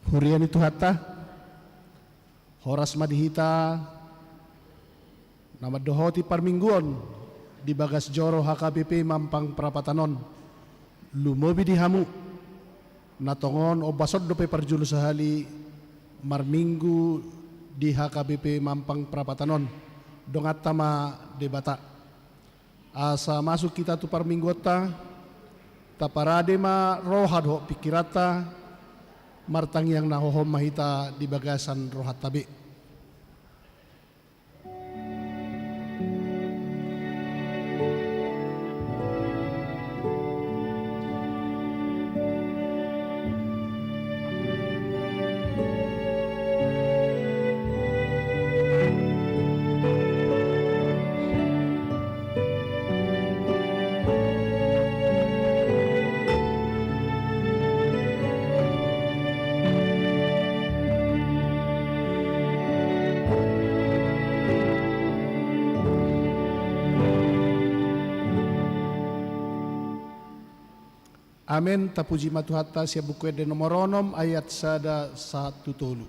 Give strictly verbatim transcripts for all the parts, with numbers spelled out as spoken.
Huria ni Tuhanta, horas ma di hita na mandohoti parmingguon di bagas joro H K B P Mampang Prapatan on, lumobi di hamu na tongon ombason dope parjolo sahali marminggu di H K B P Mampang Prapatan on. Donganta ma Debata. Asa masuk hita tu parmingguonta, taparade ma roha dohot pingkiranta, martangiang na hohom ma hita di bagasan rohanta be. Amen. Tapuji ma Tuhanta. Sian Buku Ende nomor onom, ayat sada sahat tu tolu.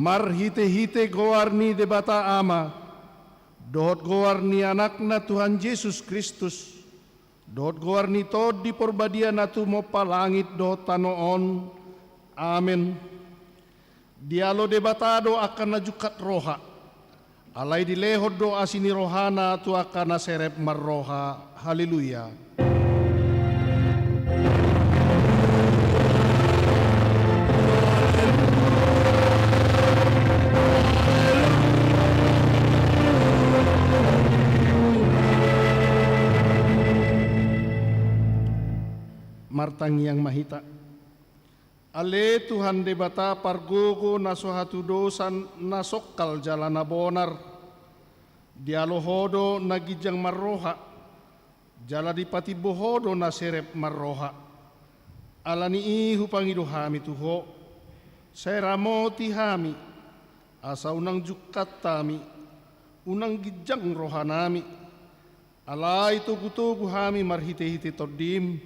Marhitehite goar ni Debata Ama, dohot goar ni Anakna Tuhan Jesus Kristus, dohot goar ni Tondi Porbadia na tumompa langit dohot tano on. Amen. Dialo Debata do angka na jungkat roha, alai dilehon do asi ni rohana tu angka na serep marroha. Haleluya. Martangiang ma hita. Ale Tuhan Debata pargogo na so hatudosan, na songkal jala na bonar, dialo Ho do na ginjang marroha, jala dipatimbo Ho do na serep marroha. Ala ni i hupangido hami tu Ho, sai ramoti hami, asa unang jungkat hami, unang ginjang rohanami. Alai togutogu hami marhitehite Tondim,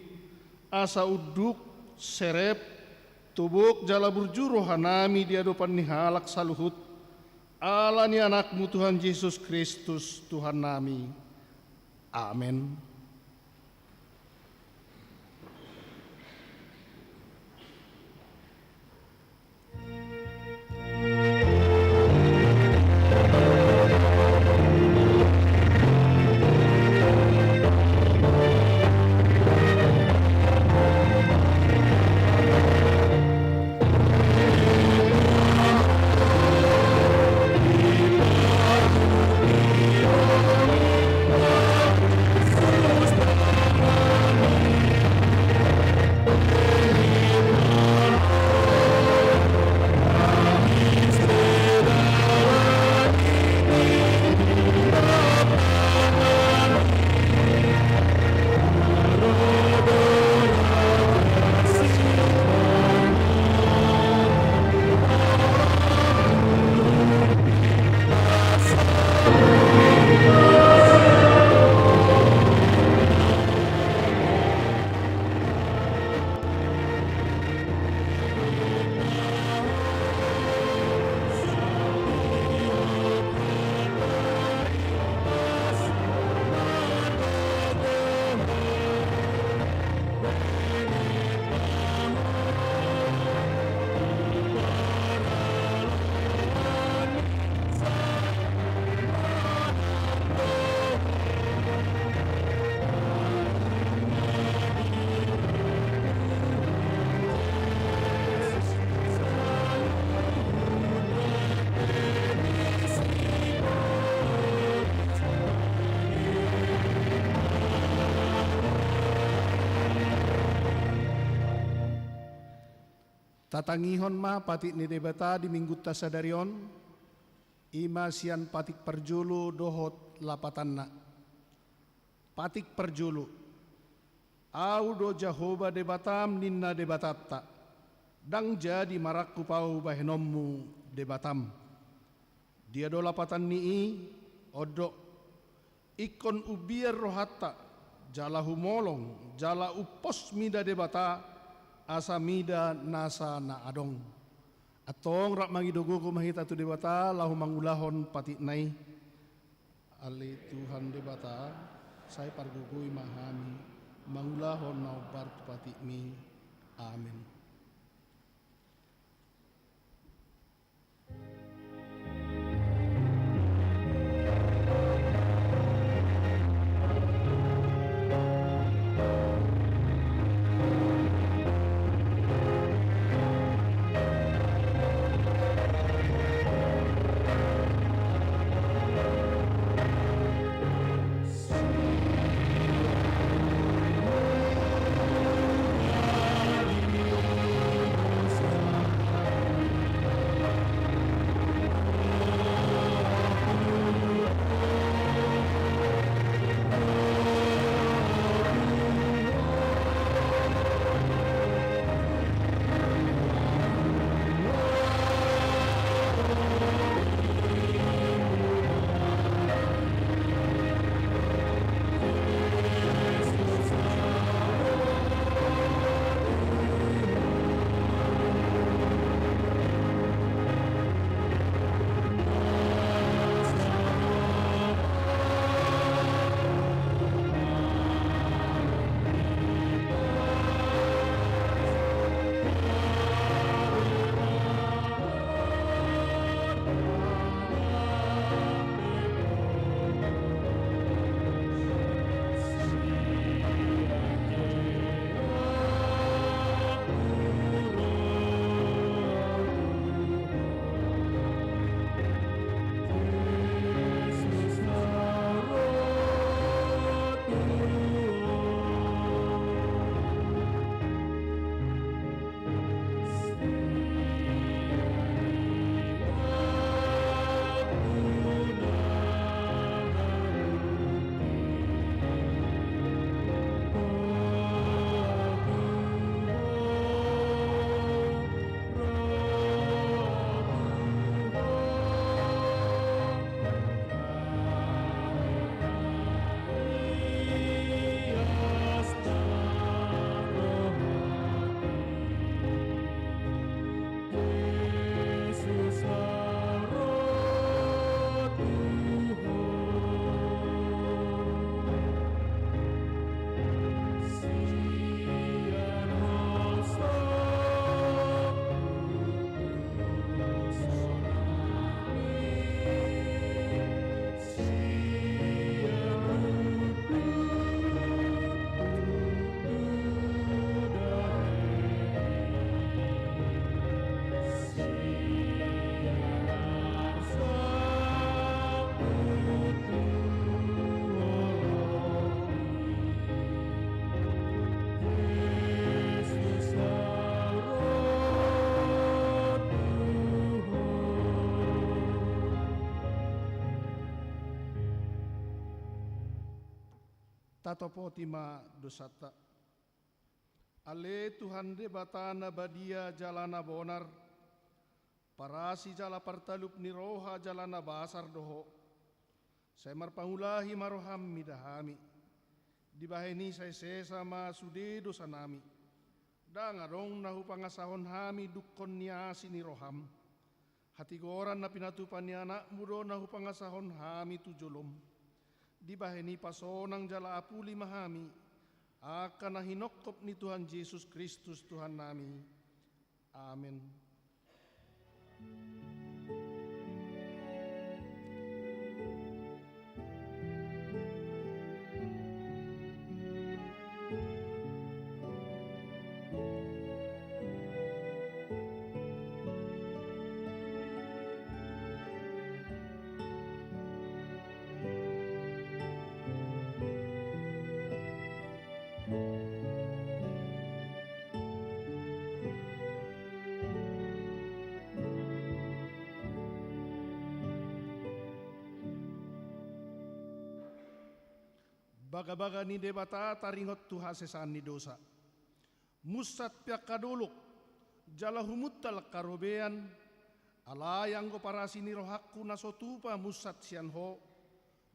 asa unduk, serep, tobok jala burju rohanami di adopan ni halak saluhut, ala ni Anakmu Tuhan Jesus Kristus, Tuhannami. Amen. Tatangihon ma patik ni Debata di Minggunta sadari on, i ma sian patik parjolo dohot lapatanna. Patik parjolo. Ahu do Jahowa Debatam, ninna Debatanta, ndang jadi marangkup Ahu bahenonmu Debatam. Dia do lapatan ni i? On do: Ingkon umbiar rohanta, jala humolong, jala umpos mida Debata, asa mida nasa na adong. Antong rap mangido gogo ma hita tu Debata laho mangulahon patikna i. Ale Tuhan Debata, sai pargogoi ma hami mangulahon na hombar tu patikmi. Amen. Tatopoti ma dosanta. Ale Tuhan Debata na badia jala na bonar, parasi jala partalup ni roha jala na basar do Ho. Sai marpangulahi ma roham mida hami. Dibahen i sai sesa ma sude dosanami. Ndang adong na hupangasahon hami dungkon ni asi ni roham. Hatigoran na pinatupa ni Anakmu do na hupangasahon hami tu jolom. Dibahen i pasonang jala apuli ma hami, angka na hinongkop ni Tuhan Jesus Kristus Tuhannami. Amen. Bagabaga ni Debata taringot tu hasesaan ni dosa. Munsat pe angka dolok, jala humuntal angka robean, alai anggo parasi ni rohangku na so tupa munsat sian Ho,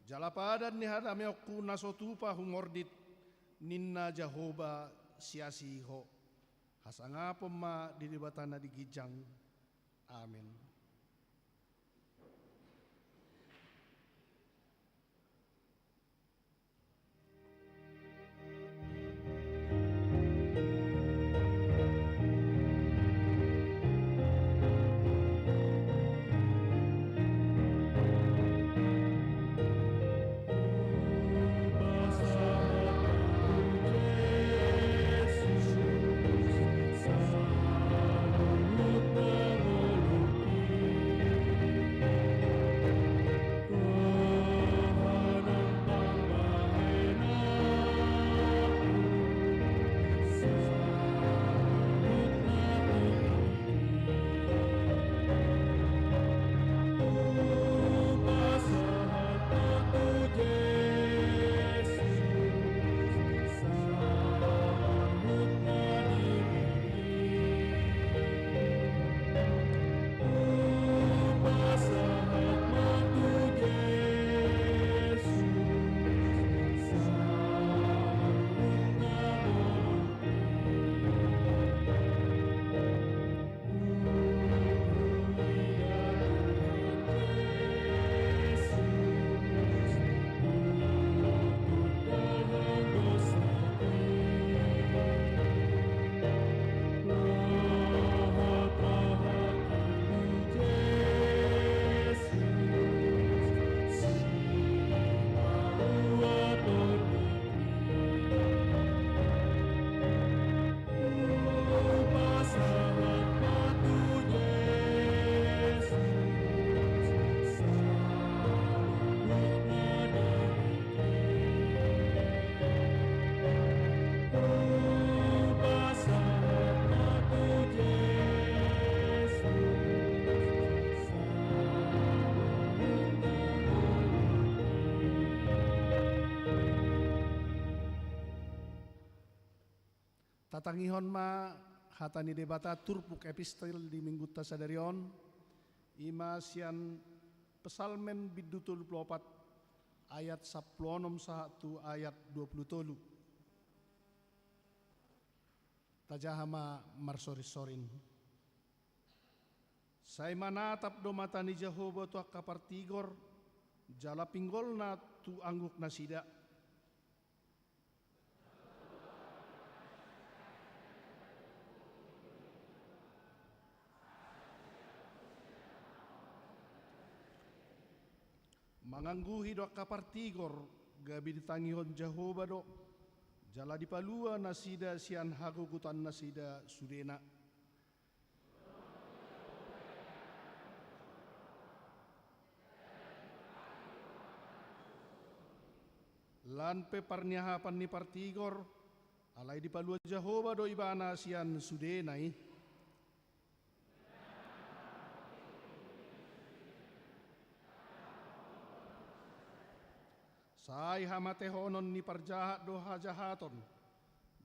jala padan ni hadameonku na so tupa humordit, ninna Jahowa siasi Ho. Hasangapon ma di Debata na di ginjang. Amen. Tatangihon ma hata ni Debata turpuk epistel di minggunta sadari on, i ma sian Psalmen bindu tolu pulu opat ayat sampulu onom sahat tu ayat dua pulu tolu. Tajaha ma marsorinsorin. Sai manatap do mata ni Jahowa tu angka partigor, jala pinggolna tu angguknasida. Mangangguhi do angka partigor, gabe ditangihon Jahowa do, jala dipalua nasida sian hagogotannasida sudena. Lan pe parniahapan ni partigor, alai dipalua Jahowa do ibana sian sudena i. Sai hamatehonon ni parjahat do hajahaton,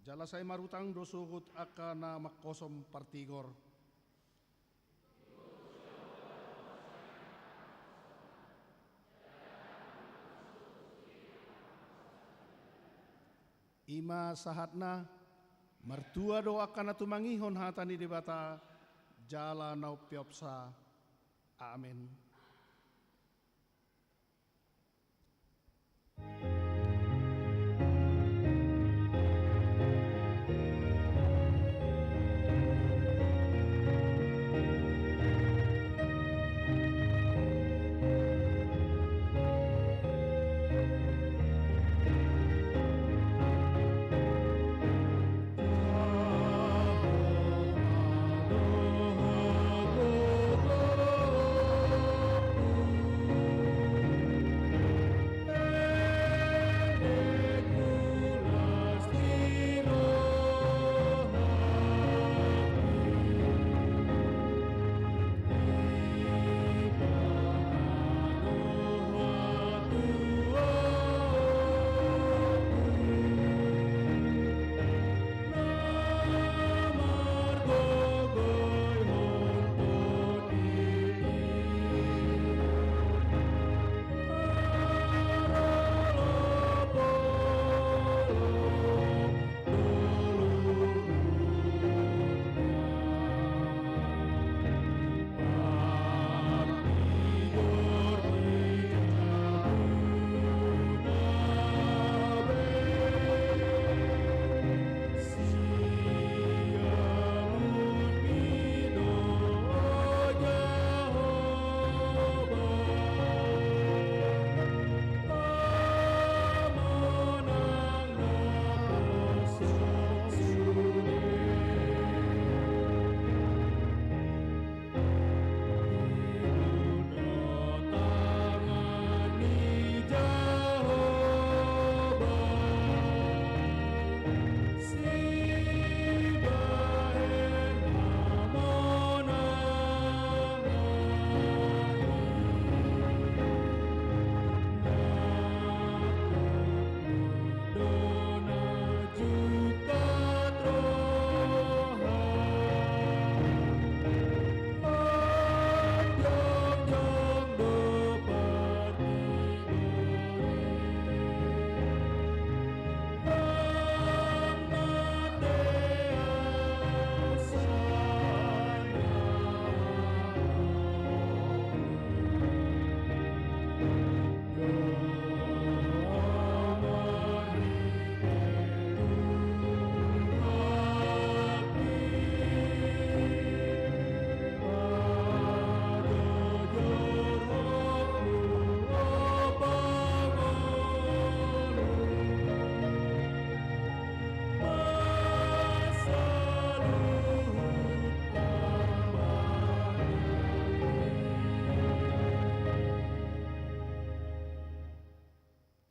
jala sai marutang do sogot angka na manghosom partigor. I ma sahatna, martua do angka na tumangihon hata ni Debata, jala na umpeopsa. Amen.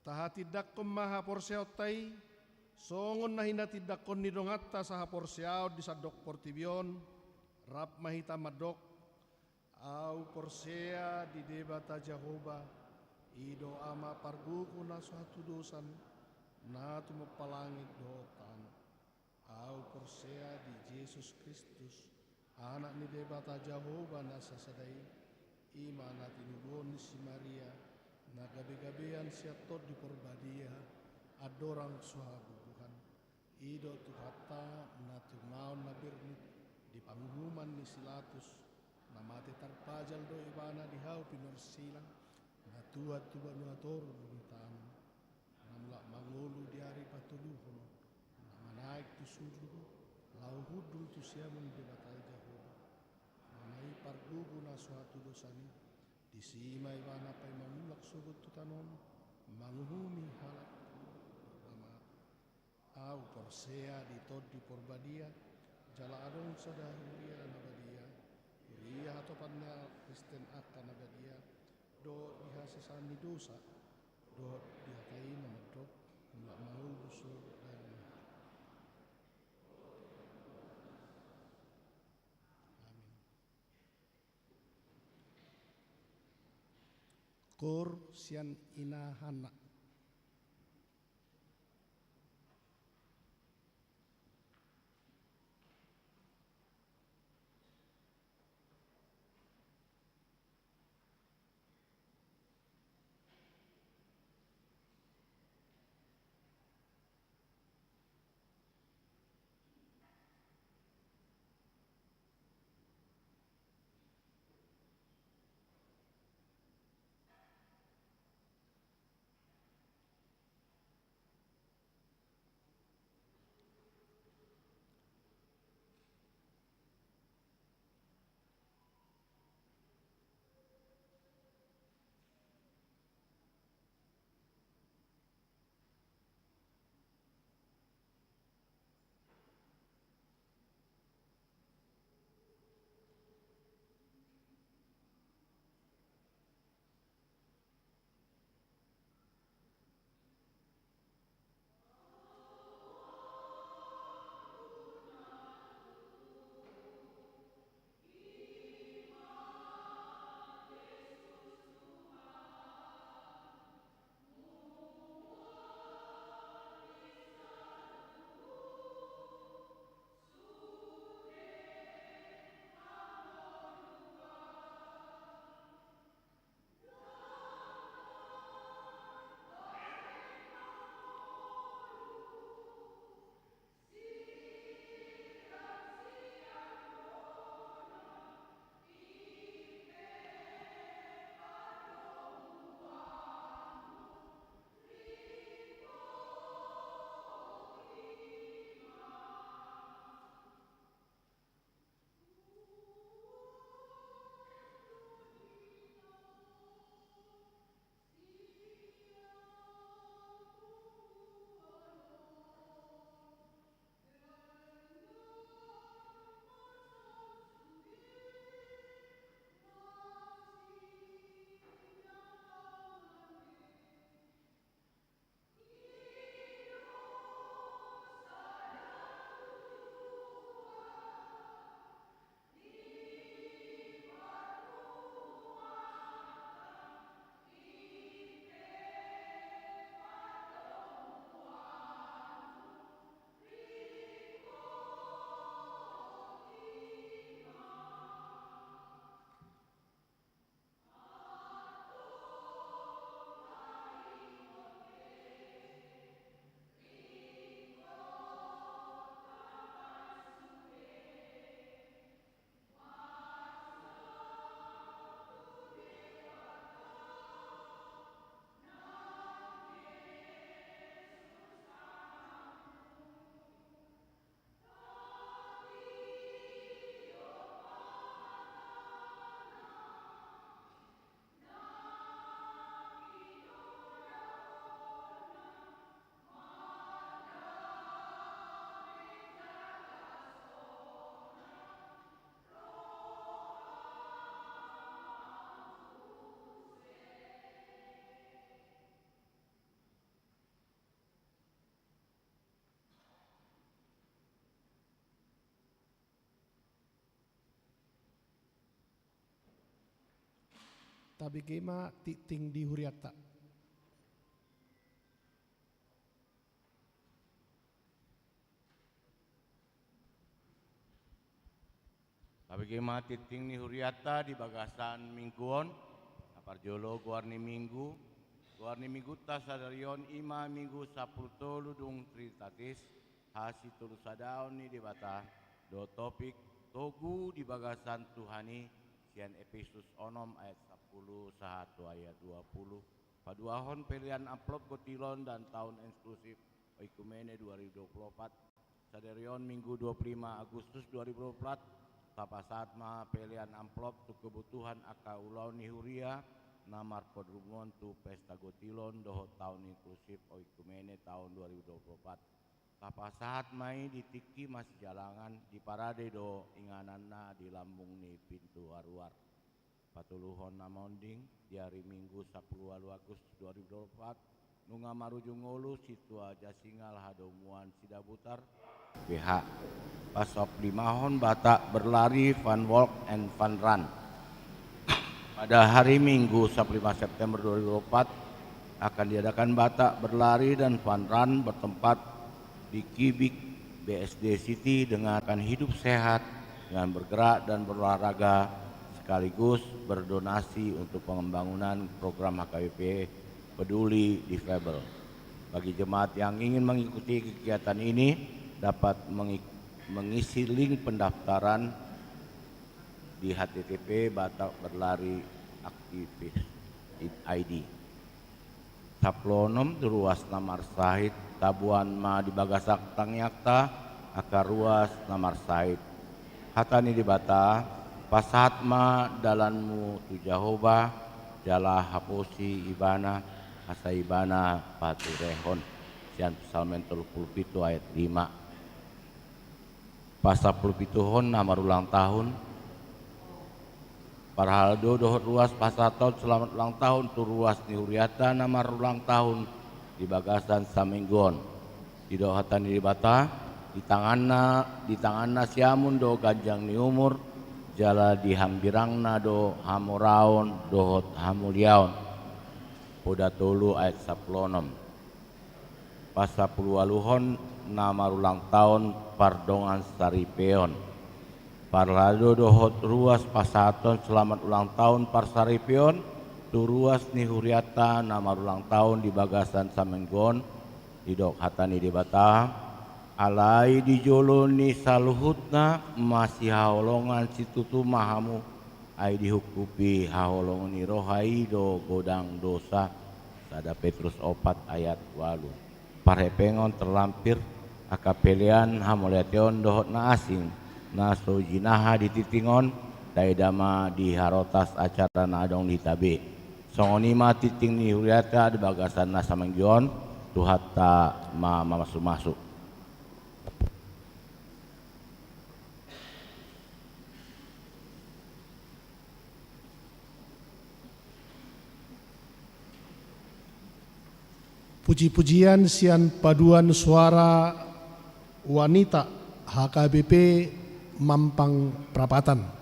Tahatindangkon ma haporseaonta i, songon na hinatindangkon ni donganta sahaporseaon di sandok portibi on. Rap ma hita mandok: Ahu porsea di Debata Jahowa, i do Ama pargogo na so hatudosan, na tumompa langit dohot tano. Ahu porsea di Jesus Kristus, Anak ni Debata Jahowa na sasada i, i ma na tinubuhon ni si Maria, na gabegabean sian Tondi Porbadia, andorang so habubuhan. I do Tuhanta na tiungaon na bernit di panguhuman ni si Latus, na mate tarpajal do Ibana di hau pinorsilang, na tuat tu banua toru ni tano, na mulak mangolu di ari patoluhon, na manaek tu surgo, laho hundul tu siamun ni Debata Jahowa, Amanami pargogo na so hatudosan i. Disi ma Ibana paima mulak sogot tu tano on, manguhumi halak na mate. Ahu porsea di Tondi Porbadia, jala adong sada huria na badia, huria hatopan ni halak Kristen angka na badia, dohot di hasesaan ni dosa, dohot di hata i na mandok: Mulak ma Ho, Ho, Ho, Ho. Amin. Koor sian Ina Hanna. Tabege ma tingting di hurianta. Tabege ma tingting ni hurianta di bagasan minggu on. Na parjolo goar ni minggu. Goar ni minggunta sadari on i ma minggu sampulu tolu dung Trinitatis, hasitolusadaon ni Debata, dohot topik togu di bagasan Tuhan i, sian Epesus onom ayat sampulu sahat tu ayat dua pulu. Paduahon pelean amplop gotilon dan tahun inklusif oikumene dua ribu dua pulu opat. Sadari on minggu dua pulu lima Agustus dua ribu dua pulu opat, tapasahat ma pelean amplop tu kebutuhan angka ulaon ni huria na marparhurungan tu pesta gotilon dohot tahun inklusif oikumene tahun dua ribu dua pulu opat. Tapasahat ma i di tingki masijalangan, diparade do ingananna di lambung ni pintu aruar. Patoluhon na monding, di ari Minggu sampulu ualu Agustus dua ribu dua pulu opat, nunga marujung ngolu Sintua Jasingal Hadomuan Sidabutar, P H. Pasampululimahon Batak berlari, fun walk and fun run. Pada hari Minggu sampulu lima September dua ribu dua pulu opat akan diadakan Batak berlari dan fun run bertempat di Kibik B S D City dengan akan hidup sehat dengan bergerak dan berolahraga sekaligus berdonasi untuk pembangunan program H K B P Peduli Difabel. Bagi jemaat yang ingin mengikuti kegiatan ini dapat mengi-, mengisi link pendaftaran di H T T P Batak Berlari Aktivis I D. Sampulu onom, tu ruas na marsahit, taboan ma di bagasan tangiangta angka ruas na marsahit. Hata ni Debata, pasahat ma dalanmu tu Jahowa, jala haposi Ibana, asa Ibana paturehon. Sian Psalmen tolu pulu pitu ayat lima. Pasampulu pituhon na marulang tahun. Parhalado dohot ruas pasahathon selamat ulang tahun tu ruas ni hurianta na marulang tahun di bagasan saminggu on. Didok hata ni Debata, di tanganna, di tanganna siamun do ganjang ni umur, jala di hambirangna do hamoraon dohot hamuliaon. Poda tolu ayat sampulu onom. Pasampuluualuhon na marulang tahun pardongan saripeon. Parhalado dohot ruas pasahathon selamat ulang tahun parsaripeon tu ruas ni hurianta na marulang tahun di bagasan saminggu on, didok hata ni Debata, alai di jolo ni saluhutna masihaholongan situtu ma hamu, ai dihungkupi haholongan ni roha i do godang dosa. Sada Petrus opat ayat ualu. Parhepengon terlampir angka pelean hamauliateon dohot na asing na so jinaha di tingting on, taida ma di harotas acara na adong di hita be. Songon i ma tingting ni hurianta di bagasan na saminggu on, Tuhanta ma mamasumasu. Puji-pujian sian Paduan Suara Wanita H K B P Mampang Prapatan.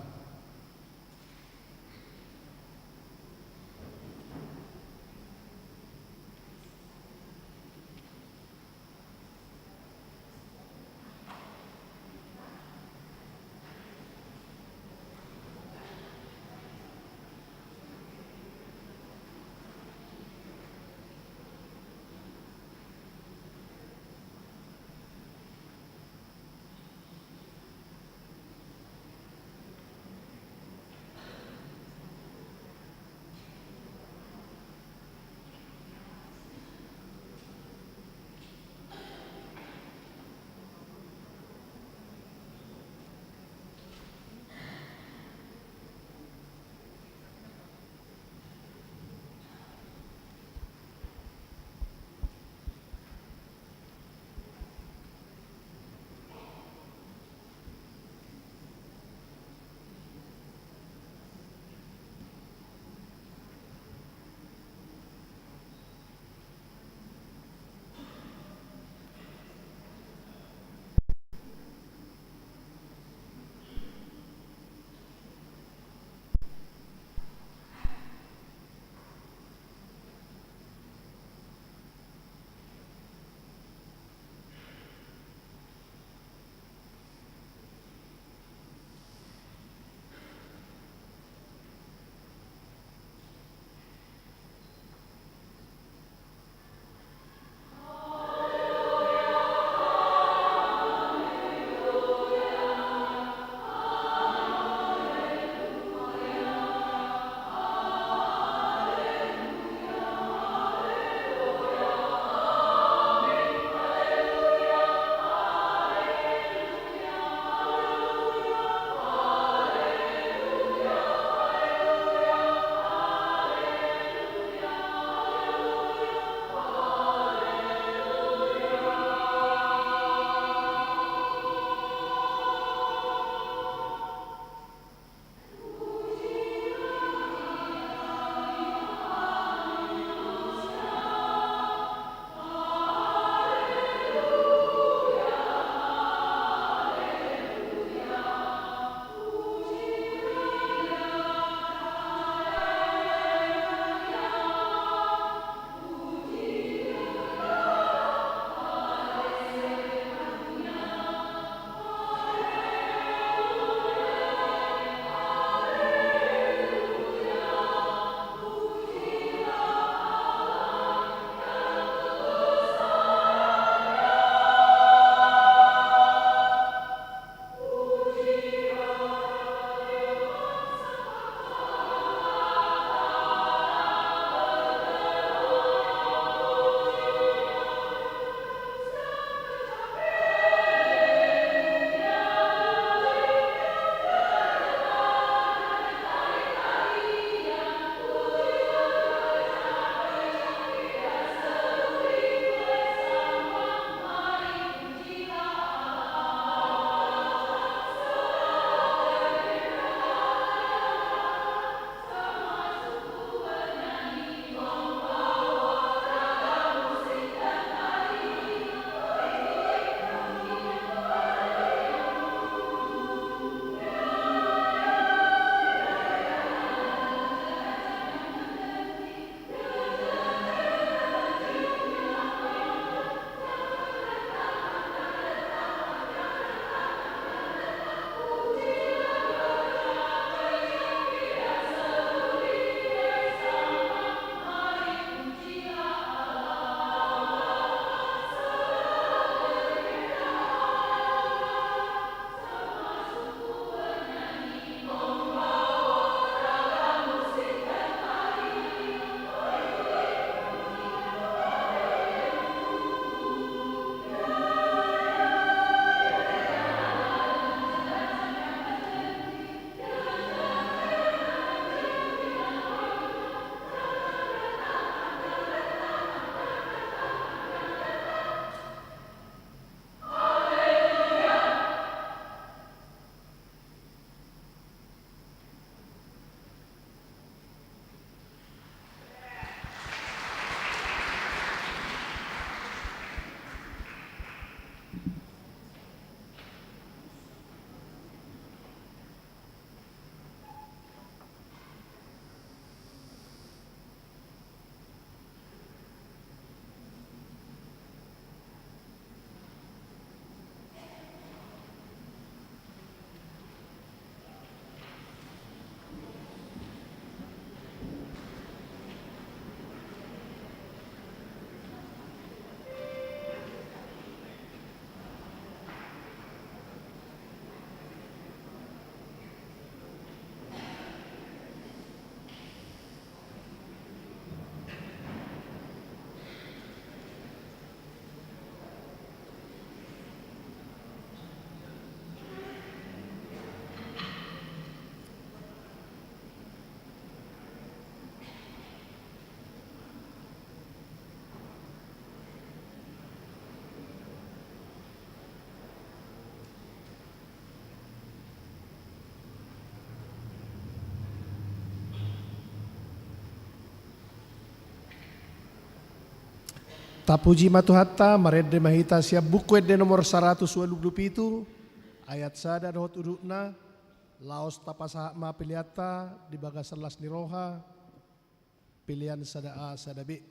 Tapuji ma Tuhanta, marende ma hita sian Buku Ende nomor saratus ualu pulu pitu, ayat sada dohot udutna, laos tapasahat ma peleanta di bagasan las ni roha, pelean sada A, sada B.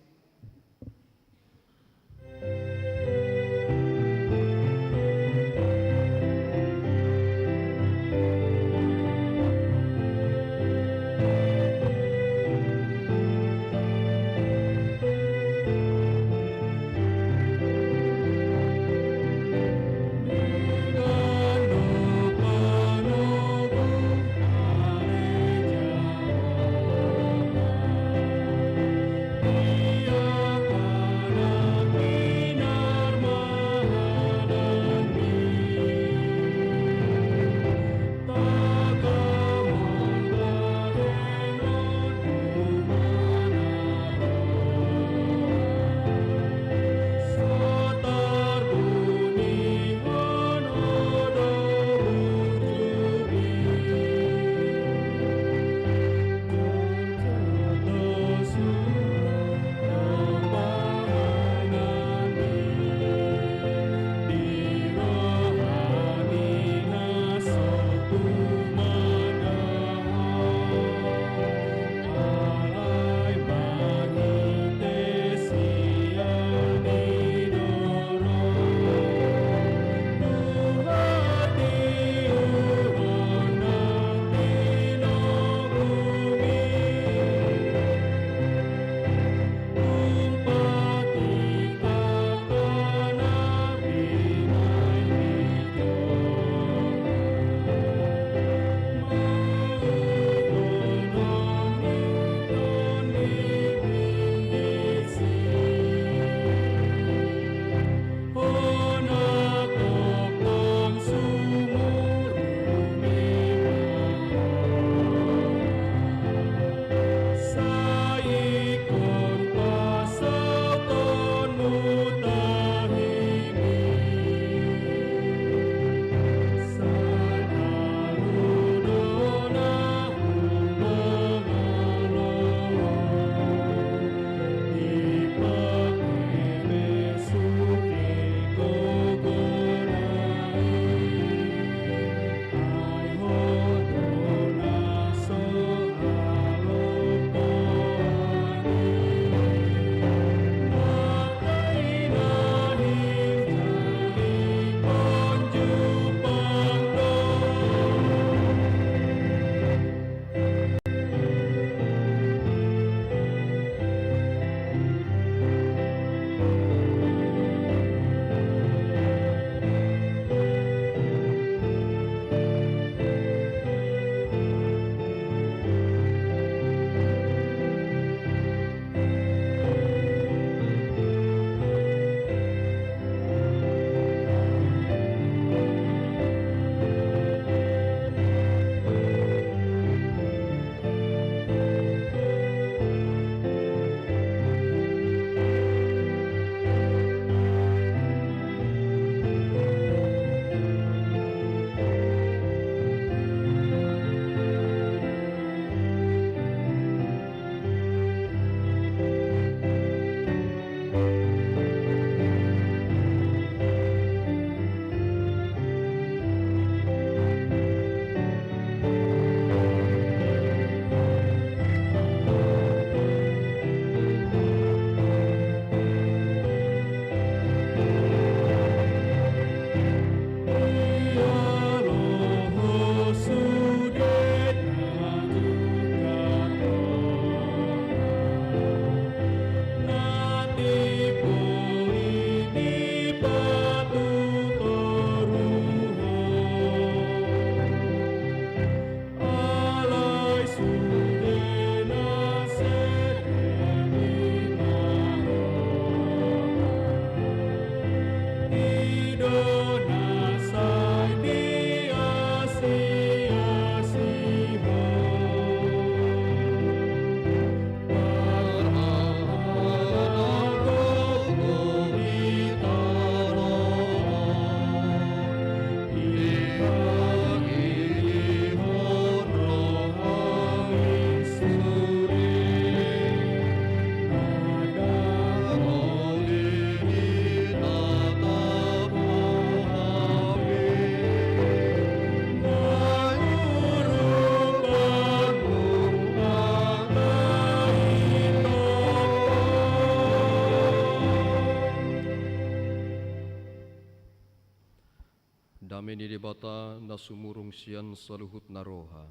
Dame ni Debata na sumurung sian saluhut na roha,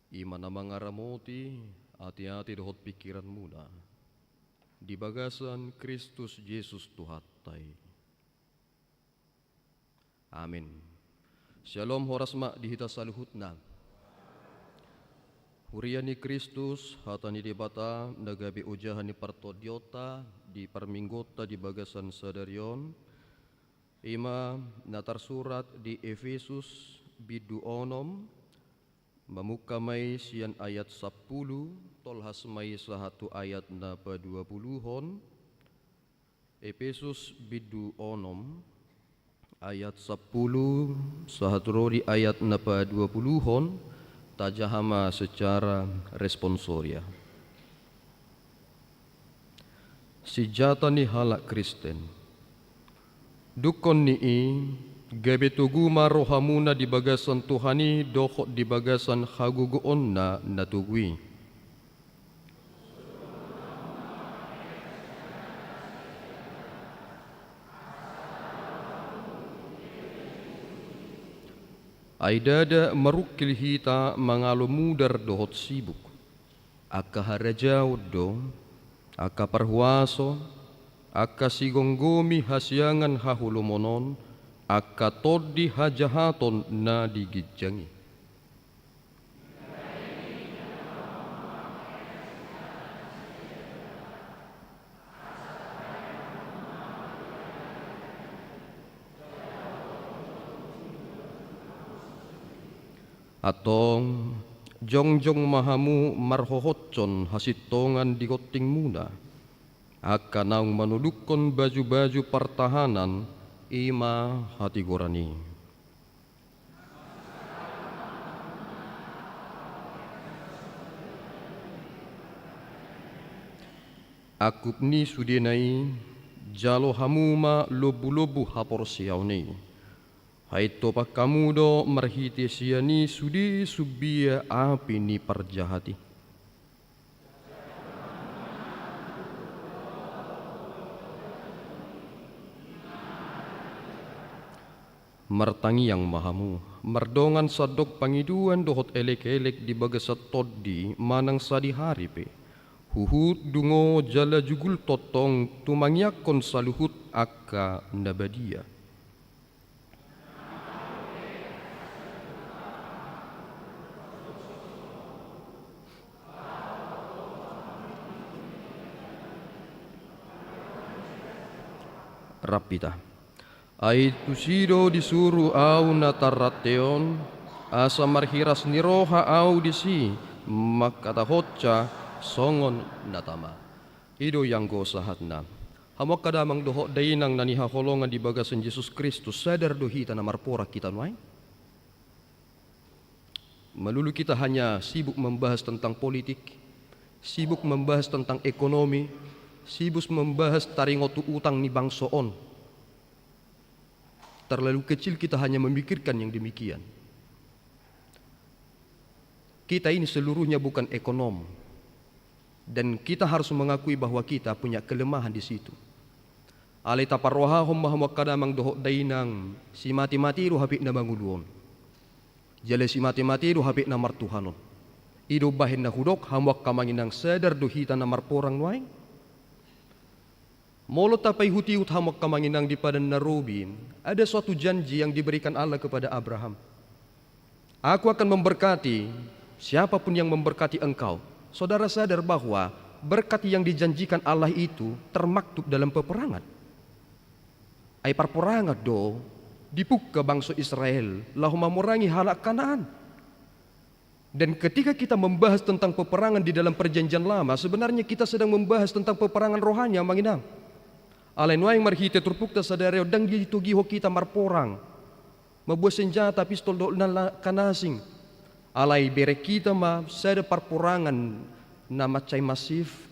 i ma na mangaramoti ateate dohot pingkiranmuna di bagasan Kristus Jesus Tuhanta i. Amin. Syalom, horas ma di hita saluhutna. Huria ni Kristus, hata ni Debata na gabe ojahan ni partondionta di parmingguonta di bagasan sadari on, i ma na tarsurat di Efesus bindu onom, mamungka ma i sian ayat sampulu, tolhas ma i sahat tu ayat na paduapuluhon. Efesus bindu onom, ayat sampulu, sahat ro di ayat na paduapuluhon, tajaha ma secara responsoria. Sinjata ni halak Kristen. Dungkon ni i, gabe togu ma rohamuna di bagasan Tuhan i dohot di bagasan hagogoonna na togu i. Ai ndada marungkil hita mangalo mudar dohot sibuk. Angka harajaon do, angka parhuaso, angka sigomgomi hasiangan haholomon on, angka tondi hajahaton na di ginjang i. Antong, jongjong ma hamu marhohotshon hasintongan di gontingmuna, angka naung manudungkon bajubaju partahanan, i ma hatigoran i. Angkup ni sudena i, jalo hamu ma lombulombu haporseaon i. Haintopan hamu do marhite sian i sude sumbia api ni parjahat i. Martangiang ma hamu, mardongan sandok pangidoan dohot elekelek di bagasan tondi manang sadihari pe. Huhut dungo jala jugul tongtong tumangiangkon saluhut angka na badia. Rap hita. Ai tusi do disuru ahu na tarrante on, asa marhiras ni roha ahu disi, mangkatahonsa songon na tama. I do i anggo sahatna. Hamu angka damang dohot dainang na nihaholongan di bagasan Jesus Kristus, sadar do hita na marporang hita nuaeng? Melulu kita hanya sibuk membahas tentang politik, sibuk membahas tentang ekonomi, sibuk membahas taringot tu utang ni bangso on. Terlalu kecil kita hanya memikirkan yang demikian. Kita ini seluruhnya bukan ekonom. Dan kita harus mengakui bahwa kita punya kelemahan di situ. Alai taparrohahon ma hamu angka damang dohot dainang, simate-mate do hape na mangolu on. Jala simate-mate do hape na martuhan on. I do umbahen na hudok, hamu angka amang inang, sadar do hita na marporang nuaeng? Molo tapaihut-ihut hamu angka amang inang di Padan na Robi, ada suatu janji yang diberikan Allah kepada Abraham. Aku akan memberkati siapa pun yang memberkati engkau. Saudara sadar bahwa berkat yang dijanjikan Allah itu termaktub dalam peperangan. Ai parporangan do dipungka bangso Israel laho mamorangi halak Kanaan. Dan ketika kita membahas tentang peperangan di dalam Perjanjian Lama, sebenarnya kita sedang membahas tentang peperangan rohani, amang inang. Alai nuaeng marhite turpukta sadari on ndang ditogihon hita marporang, mamboan senjata, pistol dohot na la-, na asing. Alai bereng hita ma sada parporangan na mansai masif,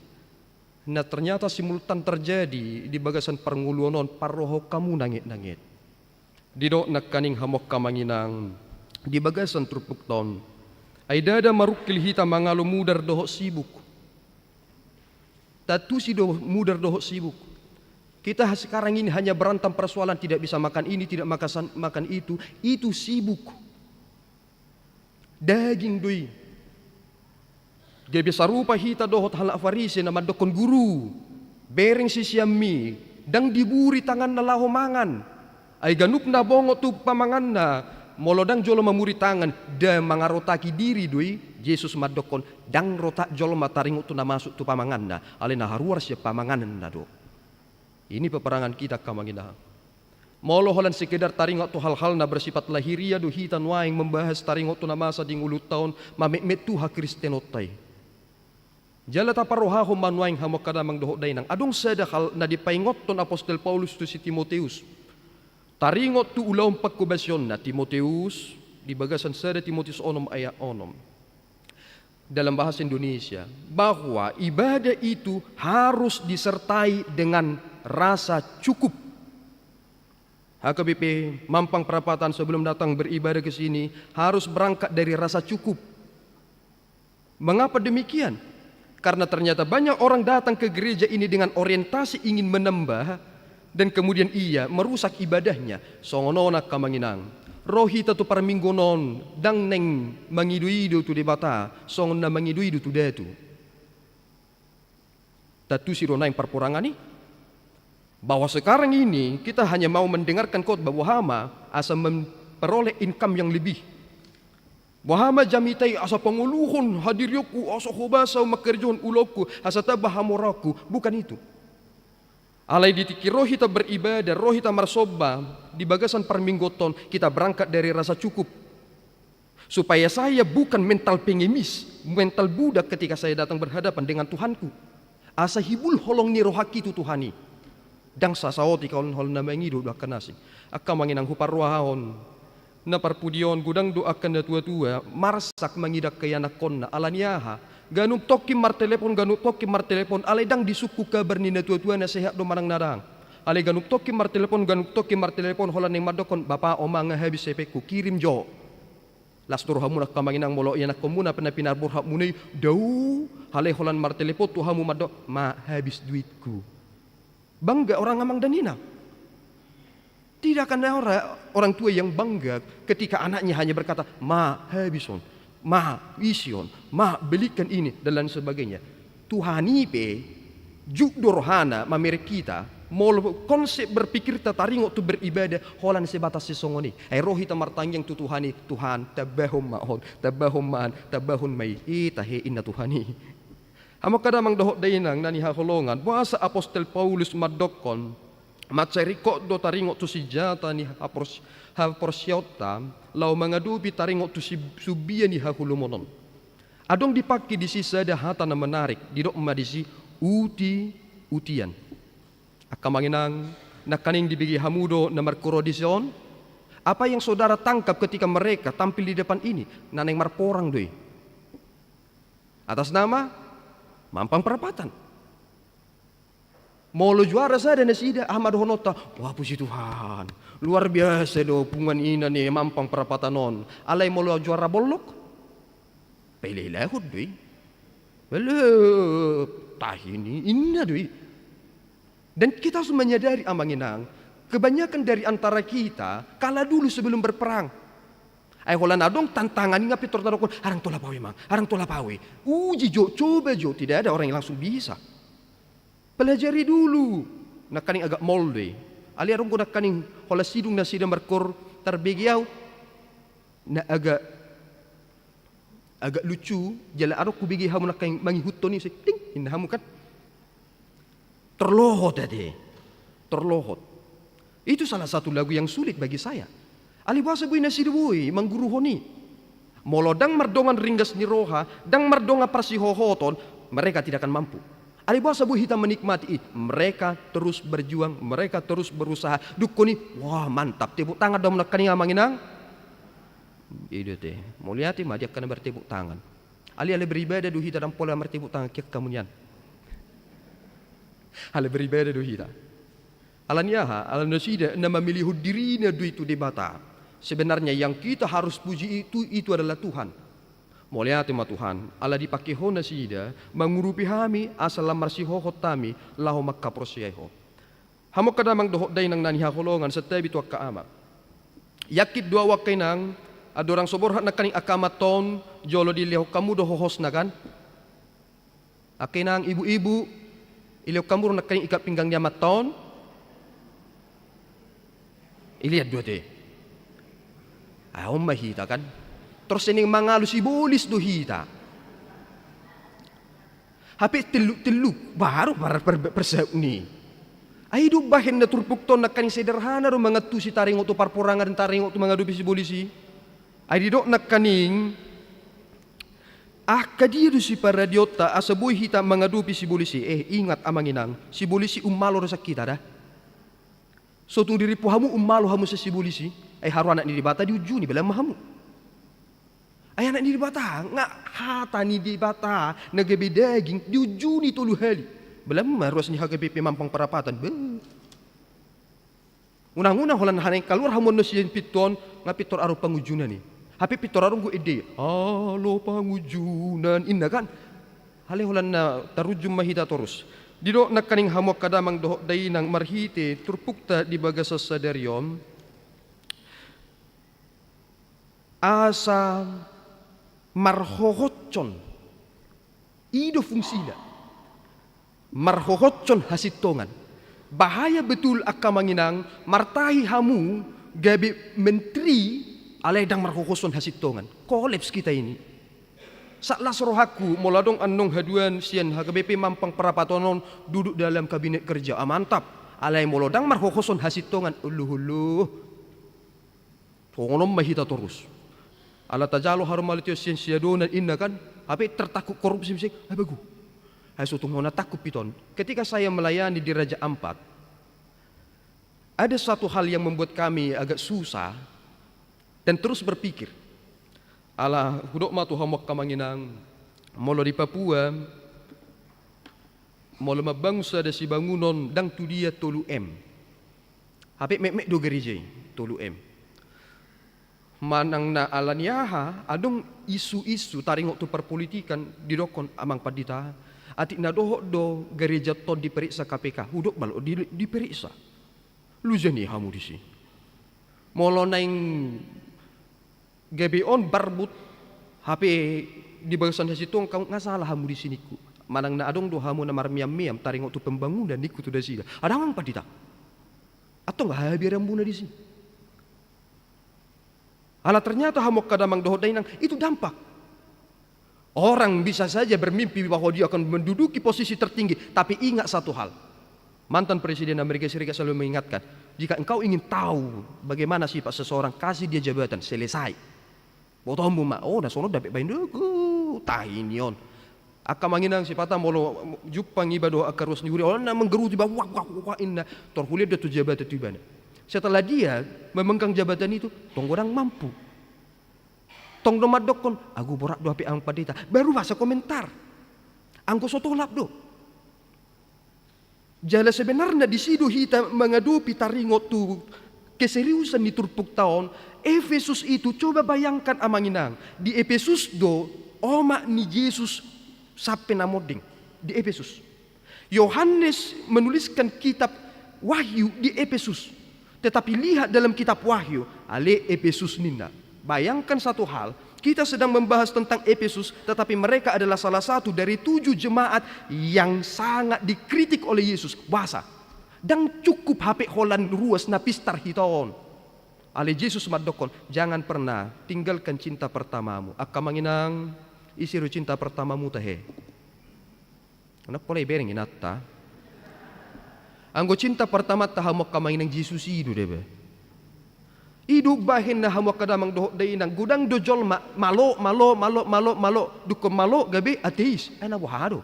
na ternyata simultan terjadi di bagasan parngoluon on, parrohahon hamu nanget-nanget. Didok nangkaning hamu angka amang inang di bagasan turpukta on. Ai ndada marungkil hita mangalo mudar dohot sibuk. Tantu si do mudar dohot sibuk. Kita sekarang ini hanya berantem persoalan, tidak bisa makan ini, tidak makan, makan itu. Itu sibuk. Daging do i. Gabe sarupa hita dohot halak Farisi na mandokkon, Guru, bereng siseanmi, ndang diburi tanganna laho mangan. Ai ganup na bongot tu pamanganna, molo ndang jolo mamuri tangan, nda mangarotaki diri do i. Jesus mandokkon, ndang rotak jolma taringot tu na masuk tu pamanganna, alai na haruar sian pamanganna do. Ini peperangan kita, angka amang inang. Molo holan sekedar taringot tu hal-hal na bersifat lahiriah do hita nuaeng membahas taringot tu na masa di ngolunta on, mametmet tu hakristenonta i. Jala taparrohahon ma nuaeng, hamu angka damang dohot dainang, adong sada hal na dipaingothon apostel Paulus tu si Timoteus. Taringot tu ulaon panghobasionna, Timoteus, di bagasan sada Timoteus onom ayat onom. Dalam bahasa Indonesia, bahwa ibadah itu harus disertai dengan rasa cukup. H K B P Mampang Perapatan sebelum datang beribadah ke sini harus berangkat dari rasa cukup. Mengapa demikian? Karena ternyata banyak orang datang ke gereja ini dengan orientasi ingin menambah, dan kemudian ia merusak ibadahnya. Songon on, angka amang inang, ro hita tu parmingguon on ndang naeng mangido-ido tu Debata songon na mangido-ido tu datu. Tantusi do naeng parporangan i. Bahwa sekarang ini kita hanya mau mendengarkan khotbah, boha ma asa memperoleh income yang lebih. Boha ma jamita i asa pangoluhon hadirionku, asa hobasa mangkerejahon ulaonku, asa tamba hamoraonku. Bukan itu. Alai di tingki ro hita beribadah, ro hita marsomba di bagasan parmingguonta on, kita berangkat dari rasa cukup. Supaya saya bukan mental pengemis, mental budak ketika saya datang berhadapan dengan Tuhanku. Asa hibul holong ni rohangki tu Tuhan i. Ndang sasaotik on holan na mangido do angka na asing. Angka amang inang, huparrohahon, na parpudi on godang do angka na tua-tua marsak mangido angka ianakhonna. Ala ni aha? Ganup tongkin martelepon, ganup tongkin martelepon, alai ndang disungkun kabar ni na tua-tua na sehat do manang na dang. Alai ganup tongkin martelepon, ganup tongkin martelepon, holan naeng mandokkon, Bapa, on ma nga habis hepengku, kirim jo. Las do rohamuna angka amang inang molo ianakhonmuna pe na pinarborhatmuna i dao, alai holan martelepon tu hamu mandok, Ma, habis duitku. Bangga orang amang dan inang. Tidak akan ada orang tua yang bangga ketika anaknya hanya berkata, Ma, habis on, Ma, isi on, Ma, belikan ini, dan lain sebagainya. Tuhan i pe juk do rohana mamereng hita, molo konsep berpikirta taringot tu beribadah holan sebatas sisongon i. Ai ro hita martangiang tu Tuhan i, Tuhan, tambahon ma on, tambahon ma an, tambahon ma i, i tahe inna Tuhan i. Hamu angka damang dohot dainang na hinaholongan, boasa apostel Paulus mandokkon, mansai ringkot do taringot tu sinjata ni hapors-, haporseaonta laho mangadopi taringot tu si-, sumbia ni haholomon on. Adong dipangke disi sada hata na menarik, didok ma disi uti-utian. Angka amang inang, nangkaning dibege hamu do na markurodisi on? Apa yang saudara tangkap ketika mereka tampil di depan ini? Na naeng marporang do i. Atas nama Mampang Perapatan. Molo juara sada nasida, aha ma dohononta? Wah, puji Tuhan, luar biasa do punguan ina ni Mampang Perapatan on. Alai molo juara bollok, paila-ilahon do i. Belep, tahi ni inna do i. Dan kita harus menyadari, amang inang, kebanyakan dari antara kita kalah dulu sebelum berperang. Ai holan adong tantangan i nga pintor tadokkon, arang tolap au i, amang, arang tolap au i. Uji jo, coba jo, tidak ada orang yang langsung bisa. Pelajari dulu. Nangkaning agak mol do i. Alai adong do nangkaning holan sidung nasida markoor, tarbege au na agak, agak lucu, jala adong hubege hamu nangkaning mangihuthon i, se, ting, inna hamu kan. Terlohot ate. Terlohot. Itu salah satu lagu yang sulit bagi saya. Alai boasa boi nasida boi mangguruhon i? Molo ndang mardongan ringgas ni roha, ndang mardongan parsihohoton, mereka tidak akan mampu. Alai boasa boi hita menikmati i? Mereka terus berjuang, mereka terus berusaha. Dungkon i, wah, mantap. Tepuk tangan do hamu nangkaning, amang inang. I do ate. Mauliate ma di angka na martepuk tangan. Alai ala beribadah do hita, ndang pola martepuk tangan, kian hamu nian. Ala beribadah do hita. Ala ni aha? Ala nasida na mamilihon dirina do i tu Debata. Sebenarnya yang kita harus puji itu, itu adalah Tuhan. Mauliate ma Tuhan, ala dipangke Ho nasida mangurupi hami asa lam marsihohot hami laho mangkaporseai Ho. Hamu angka damang dohot dainang na hinaholongan, santabi tu angka amang. Yakin do ahu angka inang, andorang so borhat nangkaning angka amanta on, jolo dilehon hamu do hohosna kan? Angka inang, ibu-ibu, dilehon hamu do nangkaning ikat pinggang ni amanta on? Dilehon do ate. Ah, on ma hita kan. Torus naeng mangalusi bolis do hita. Hape telluk-telluk, baru par-, par-, parsaut ni. Ai didok bahen na turpukta on nangkaning sederhana do mangantusi taringot tu parporangan, taringot tu mangadopi sibolis i. Ai didok nangkaning, angka dia do siparadionta asa boi hita mangadopi sibolis i? Eh, ingat amang inang, sibolis i ummalo do sian hita da. So tung dirimpu hamu ummalo hamu sian sibolis i, ai haru anak ni Debata diunjuni, bahen ma hamu. Ai anak ni Debata, nga hata ni Debata na gabe daging diunjuni tolu hali. Bahen ma ruas ni H K B P Mampang Perapatan. Beh. Unang-unang holan naeng kaluar hamu annon sian pintu on, nga pintor adong pangunjunan i. Hape pintor adong do ende i. Alo pangunjunan, inna kan? Alai holan na tarunjun ma hita torus. Didok nangkaning hamu angka damang dohot dainang marhite turpukta di bagasan sadari on, asa marhohotshon, i do fungsina. Marhohotshon hasintongan. Bahaya betul angka amang inang, martahi hamu gabe menteri alai ndang marhohotshon hasintongan. Kolaps hita ini. Sat las rohangku molo adong annon haduan sian H K B P Mampang Perapatan on duduk dalam kabinet kerja. Ah, mantap. Alai molo ndang marhohotshon hasintongan, ulu-ulu. Songon on ma hita torus. Ala tajalo harum ala tio sian siadonan, inna kan? Hape tertakut korupsi muse, ai bagu. Ai so tung hona takut hita on. Ketika saya melayani di Raja Ampat, ada satu hal yang membuat kami agak susah dan terus berpikir. Ala hudok ma tu hamu angka amang inang, molo di Papua, molo mambangun sada sibangunon ndang tu dia tolu M. Hape metmet do gareja i, tolu M. Manang na ala ni aha, adong isu-isu taringot tu parpolitikan, didokkon, "Amang Pandita, atik na dohot do gareja on diperiksa K P K?" Hudok, "Balo di, diperiksa." Luja ni hamu disi. Molo naeng gabe on barbut, hape di bagasan hasintongan, nga sala hamu disi ningku. Manang na adong do hamu na marmeam-meam taringot tu pembangunan ningku tu nasida. Adong, Amang Pandita. Antong habiaranmuna disi. Ala ternyata hamu angka damang dohot dainang, itu dampak. Orang bisa saja bermimpi bahwa dia akan menduduki posisi tertinggi, tapi ingat satu hal. Mantan Presiden Amerika Serikat selalu mengingatkan, "Jika engkau ingin tahu bagaimana sifat seseorang, kasih dia jabatan, selesai." Botoonmu ma, oh, na songon on dapot baen do, tahi ni on. Angka amang inang, sipata molo jumpang iba dohot angka ruas ni huria, holan na manggerutu iba, wah, wah, wah, inna, tor hulehon do tu jabatan tu ibana. Setelah dia memegang jabatan itu, tong godang mampu. Tong do mandokkon, "Agu, borat do hape, Amang Pandita." Baru masa komentar. Anggo so tolap do. Jala sebenarna disi do hita mangadopi taringot tu keseriusan ni turpukta on. Efesus itu, coba bayangkan amang inang, di Efesus do omak ni Jesus sampe na monding, di Efesus. Yohanes menuliskan kitab Wahyu di Efesus. Tetapi lihat dalam kitab Wahyu, ale Efesus ninna. Bayangkan satu hal, kita sedang membahas tentang Efesus, tetapi mereka adalah salah satu dari tujuh jemaat yang sangat dikritik oleh Yesus. Boasa? Ndang cukup hape holan ruas na pistar hita on. Ale Jesus mandokkon, "Jangan pernah tinggalkan cinta pertamamu." Angka amang inang, ise do cinta pertamamuta he? Ndang pola ibereng inanta. Anggo cinta pertamanta hamu angka amang inang, Jesus i do deba. I do umbahen na hamu angka damang dohot dainang, godang do jolma malo, malo, malo, malo, malo, dungkon malo gabe ateis. Ai na boha do?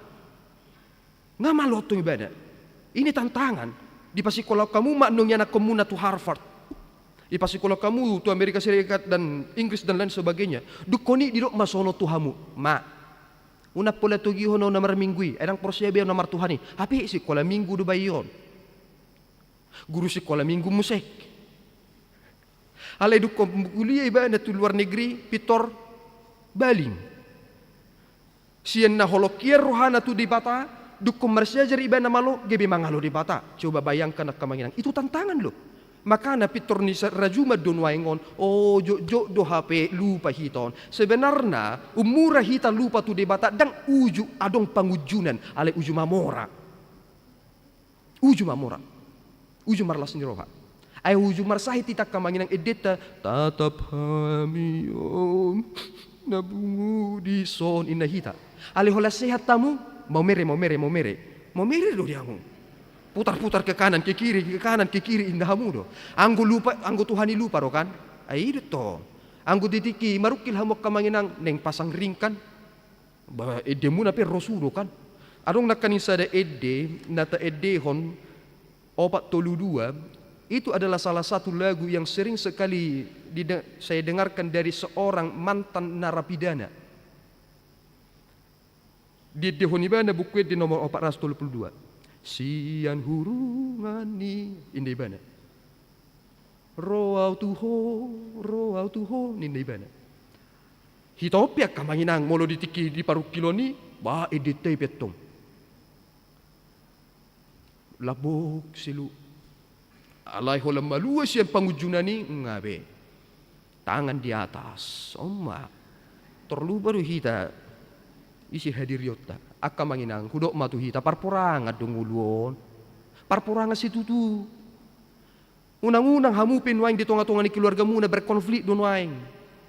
Nga malo tong ibana. Ini tantangan. Dipasikolahon hamu ma annon ianakkonmuna tu Harvard. Dipasikolahon hamu tu Amerika Serikat dan Inggris dan lain sebagainya. Dungkon i didok ma songon on tu hamu, "Ma, unang pola togihon ahu na marminggu i, ai ndang porsea be ahu na martuhan i." Hape sikola minggu do baen on. Guru sikola minggu muse. Alai dungkon kuliah ibana tu luar negeri, pintor baling. Sian na holong hian rohana tu Debata, Dungkon marsiajar ibana malo, gabe mangalo Debata. Coba bayangkan angka amang inang, itu tantangan lo. Makana pintor ni sa-, rajuma do nuaeng on, o, jotjot do hape lupa hita on. Sebenarna, ummura hita lupa tu Debata, ndang uju adong pangunjunan, alai uju mamora. Uju mamora. Uju marlas ni roha. Ai uju marsahit hita angka amang inang, endenta, tatap hami on na pungu dison, ninna hita. Alai holan sehat hamu, mau mere, mau mere, mau mere. Mau mere do di hamu. Putar-putar ke kanan, ke kiri, ke kanan, ke kiri, ninna hamu do. Anggo lupa, anggo Tuhan i lupa do kan? Ai i do tong. Anggo di tingki i marungkil hamu angka amang inang, naeng pasang ring kan? Ba, endemuna pe ro sude kan. Adong nangkaning sada ende na taendehon, opat tolu dua, itu adalah salah satu lagu yang sering sekali dide-, saya dengarkan dari seorang mantan narapidana. Diendehon ibana buku ende nomor opat ratus tolu pulu dua. Sian hurungan ni, ninna ibana. Ro au tu ho, ro au tu ho, ninna ibana. Hita on pe angka amang inang, molo di tingki di parungkilon i, ba, endenta i pe tong. Lambok silu. Alai holan malua sian pangunjunan i, nga be. Tangan di atas. On ma. Tor lupa do hita isi hadirionta. Angka amang inang, hudok ma tu hita, parporangan do ngolu on. Parporangan situtu. Unang-unang hamu pe nuaeng di tonga-tonga ni keluargamuna berkonflik do nuaeng.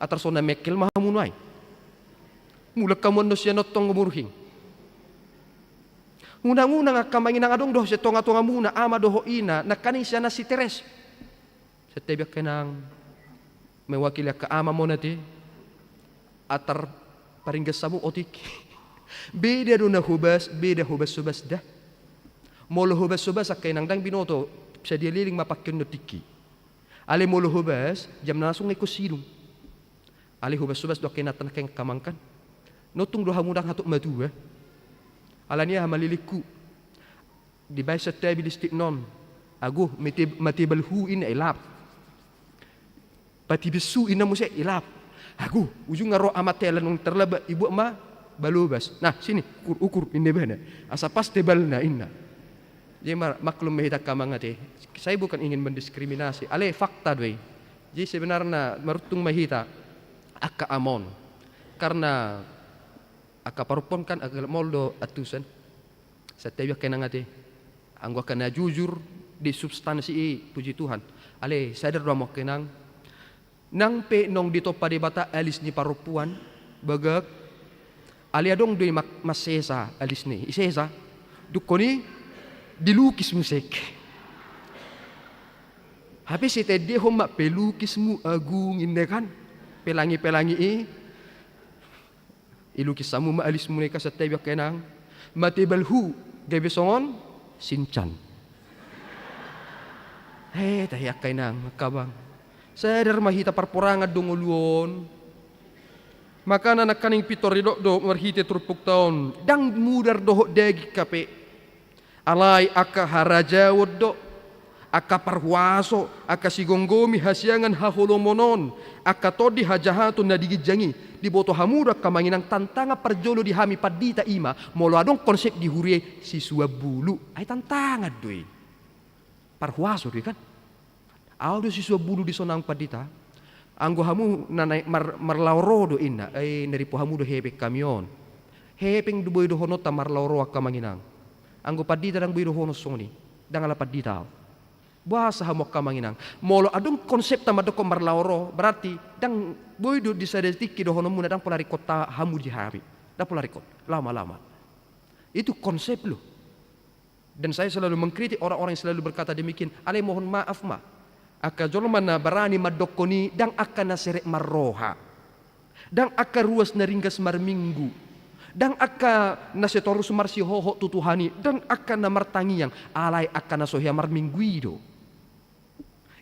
Atar so na mengkel ma hamu nuaeng. Mulak hamu annon sian on tong murhing. Unang-unang angka amang inang adong do sian tonga-tongamuna, ama dohot ina, nangkaning sian na siteres. Santabi angka inang, mewakili angka amang on ate, atar paringgas hamu otik. Beda do na hobas, beda hobas-hobas da. Molo hobas-hobas angka inang ndang binoto, sadia leleng ma pangkeon na tingki. Alai molo hobas, jam na langsung nga ingkon sidung. Alai hobas-hobas do angka inanta nangkin angka amang kan. Nuntung do hamu ndang hatop matua. Alani aha, malilingku. Dibaen santabi listrik non. Ago, mate-, matebalhu, ninna, ilap. Patibeshu, ninna muse, ilap. Ago, ujungna ro amanta, ala naung tarlambat, ibuat ma balobas. Nah, sini, ukur, ukur, ninna ibana. Asa pas tebalna, ninna. Jadi mar-, maklum ma hita angka amang ate. Saya bukan ingin mendiskriminasi. Alai fakta do i. Jadi sebenarna maruntung ma hita angka amang on. Karena angka parompuan kan agak maol do antusan. Santabi angka inang ate. Anggo angka na jujur di substansi i, puji Tuhan. Alai sadar do hamu angka inang. Nang pe naung ditompa Debata alis ni parompuan, bagak. Alai adong do i mak-, mansesa alisna i. Isesa. Dungkon i dilukis muse. Hape sitaendehon ma pelukismu agung, ninna kan. Pelangi-pelangi i. Ilukis hamu ma alismuna i kan santabi angka inang. Matebalhu, gabe songon Shinchan. He, tahe angka inang, angka amang. Sadar ma hita parporangan do ngolu on. Makana nangkaning pintor didok do marhite turpukta on. Ndang mudar dohot daging hape. Alai angka harajaon do, angka parhuaso, angka sigomgomi hasiangan haholomon on, angka tondi hajahaton na di ginjang i, diboto hamu do angka amang inang tantangan parjolo di hami pandita i ma, molo adong konsep di huria i sisuan bulu, ai tantangan do i. Parhuaso do i kan? Ahu do sisuan bulu dison, pandita. Anggo hamu na naeng mar-, marlaho ro do inna, ai na ripu hamu do hepeng hami on. Hepeng do boi dohononta marlaho ro angka amang inang. Anggo pandita ndang boi dohonon songon i, ndang ala pandita ahu. Boasa hamu angka amang inang? Molo adong konsepta mandokkon marlaho ro, berarti ndang boi do di sada tingki dohononmuna ndang pola ringkot hamu di hami. Ndang pola ringkot. Laho ma, laho ma. Itu konsep lo. Dan saya selalu mengkritik orang-orang yang selalu berkata demikian. Alai mohon maaf ma. Angka jolma na barani mandokkon i ndang angka na serep marroha. Ndang angka ruas na ringgas marminggu. Ndang angka na sai torus marsihohot tu Tuhan i. Ndang angka na martangiang. Alai angka na so hea marminggu i do.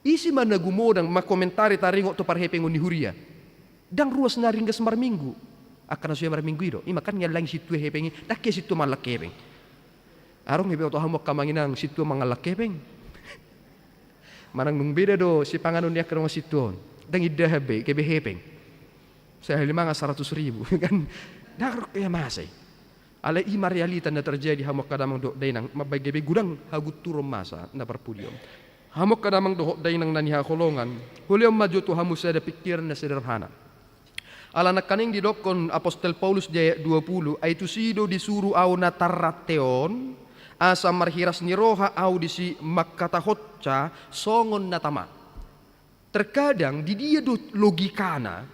Ise ma na gumodang mangkomentari taringot tu parhepengon ni huria? Ndang ruas na ringgas marminggu. Angka na so hea marminggu i do. I ma kan niallang sintua hepeng i, ndang hea sintua mangallang hepeng. Adong pe iboto hamu angka amang inang sintua mangallang hepeng? Manang dung beda do sipanganon ni angka dongan sintua on. Ndang indahan be, gabe hepeng. Sahali mangan saratus ribu, kan? Ndang adong hea masa i. Alai i ma realita na terjadi, hamu angka damang dohot dainang, mambahen gabe godang hagunturon masa na parpudi on. Hamu angka damang dohot dainang na hinaholongan, hulehon ma jo tu hamu sada pingkiran na sederhana. Ala nangkaning didokkon apostel Paulus di ayat dua puluh, ai tusi do disuru ahu na tarrante on, asa marhiras ni roha ahu disi mangkatahonsa songon na tama. Terkadang di dia do logikana,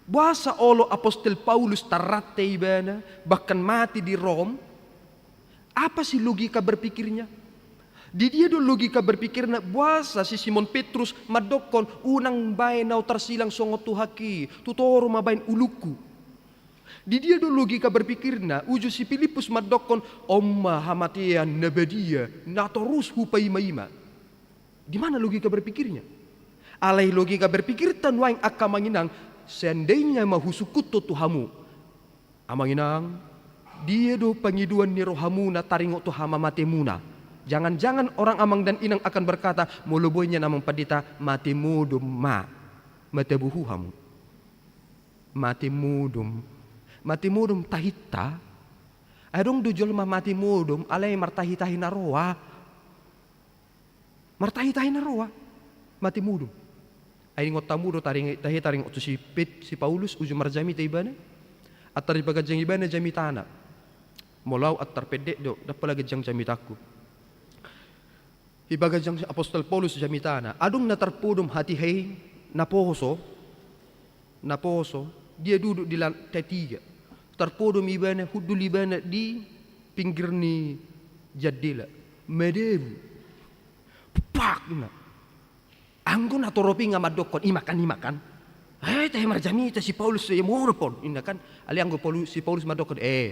boasa olo apostel Paulus tarrante ibana, bahkan mati di Rom? Apa sih logika berpikirnya? Di dia do logika berpikirna, boasa si Simon Petrus mandokkon, unang baen ahu tarsilang songon Tuhanki, tu toru ma baen ulungku. Di dia do logika berpikirna, uju si Pilippus mandokkon, on ma hamatean na badia, na torus hupaima-ima. Di mana logika berpikirnya? Alai logika berpikirta nuaeng angka amang inang, seandainya ma husungkunhon tu hamu. Amang inang, dia do pangidoan ni rohamuna taringot tu hamamatemuna? Jangan-jangan orang amang dan inang akan berkata, molo boi nian amang pandita, mate modom ma. Mate bohu hamu. Mate modom. Mate modom tahinta. Adong do jolma mate modom, alai martahi-tahi na roa. Martahi-tahi na roa, mate modom. Ai ingot hamu do taringot, tahi taringot tu si Pet-, si Paulus, uju marjamita ibana. Antar dipaganjang ibana jamitana. Molo ahu antar pendek do, ndang pola ganjang jamitangku. Dipaganjang apostel Paulus jamitana. Adong na tarpodom hatiha i, na poso, na poso, dia duduk di lantai tiga. Tarpodom ibana, hundul ibana di pinggir ni jandela. Madabu. Pak, inna. Anggo na torop i nga mandokkon, i ma kan, i ma kan. Eh, tahe marjamita si Paulus, eh, modom on, inna kan. Alai anggo Paulus, si Paulus mandokkon, eh,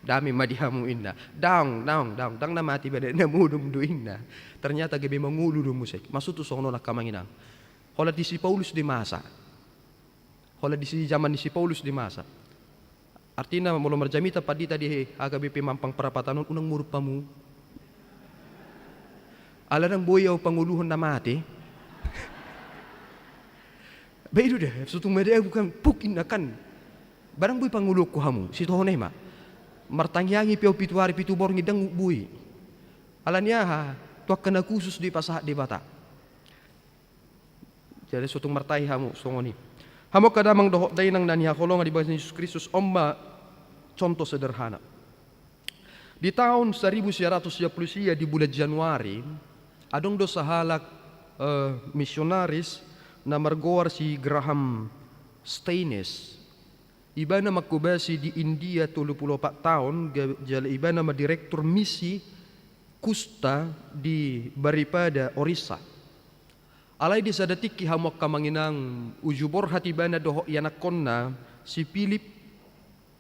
dame ma di hamu, inna. Daong, daong, daong, ndang na mate ibana, na modom do, inna. Ternyata gabe mangolu do muse. Maksudhu songon on angka amang inang. Holan di si Paulus do i masa. Holan di si, jaman ni si Paulus do i masa. Artina molo marjamita pandita di H K B P Mampang Prapatan on, unang modom hamu. Ala ndang boi ahu pangoluhon na mate. Ba i do da, so tung mate ahu kan, puk, inna kan. Barang boi pangoluhonku hamu, sitohon i ma. Martangiangi pe ahu pitu ari pitu borngin, ndang boi. Ala ni aha, tu angka na khusus do dipasahat Debata. Jadi so tung martahi hamu songon i. Hamu angka damang dohot dainang na hinaholongan di bagasan Jesus Kristus, on ma contoh sederhana. Di taon saribu sia ratus sia pulu sia, di bulan Januari, adong do sahalak, eh, misionaris na margoar si Graham Staines. Ibana manghobasi di India tolu pulu opat taon, ga-, jala ibana ma direktur misi kusta di Baripada, Orissa. Alai di sada tingki, hamu angka amang inang, uju borhat ibana dohot ianakhonna si Pilip,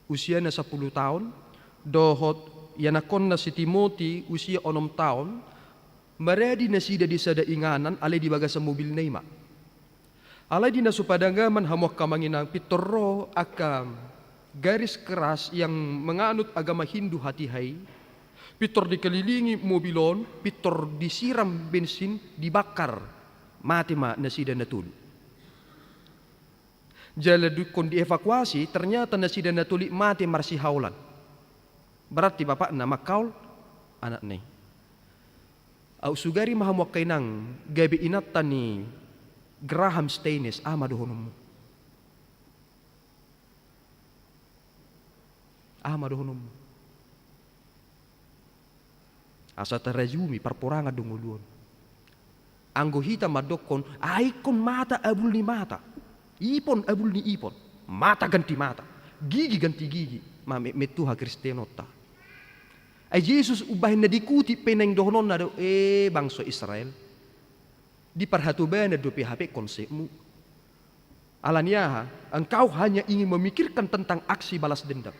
usiana sapulu taon, dohot ianakhonna si Timoti, usia onom taon, maradi nasida di sada inganan, alai di bagasan mobilna i ma. Alai di na so padangaman, hamu angka amang inang, pintor ro angka garis keras yang menganut agama Hindu hatiha i, pintor dikelilingi mobil on, pintor disiram bensin, dibakar, mate ma nasida na tolu. Jala dungkon dievakuasi, ternyata nasida na tolu i mate marsihaolan. Berarti bapakna manghaol anakna i. Aut sugari ma, hamu angka inang, gabe inanta ni Graham Staines, aha ma dohononmu? Aha ma dohononmu? Asa tarajumi, parporangan do ngolu on. Anggo hita mandokkon, ah, ingkon mata abul ni mata, ipon abul ni ipon, mata ganti mata, gigi ganti gigi, ma me-, metmet tu hakristenonta. Ai Jesus umbahen na dikutip pe naeng dohononna do, eh, bangso Israel, di parhatobanan dope hape konsepmu. Ala ni aha, engkau hanya ingin memikirkan tentang aksi balas dendam.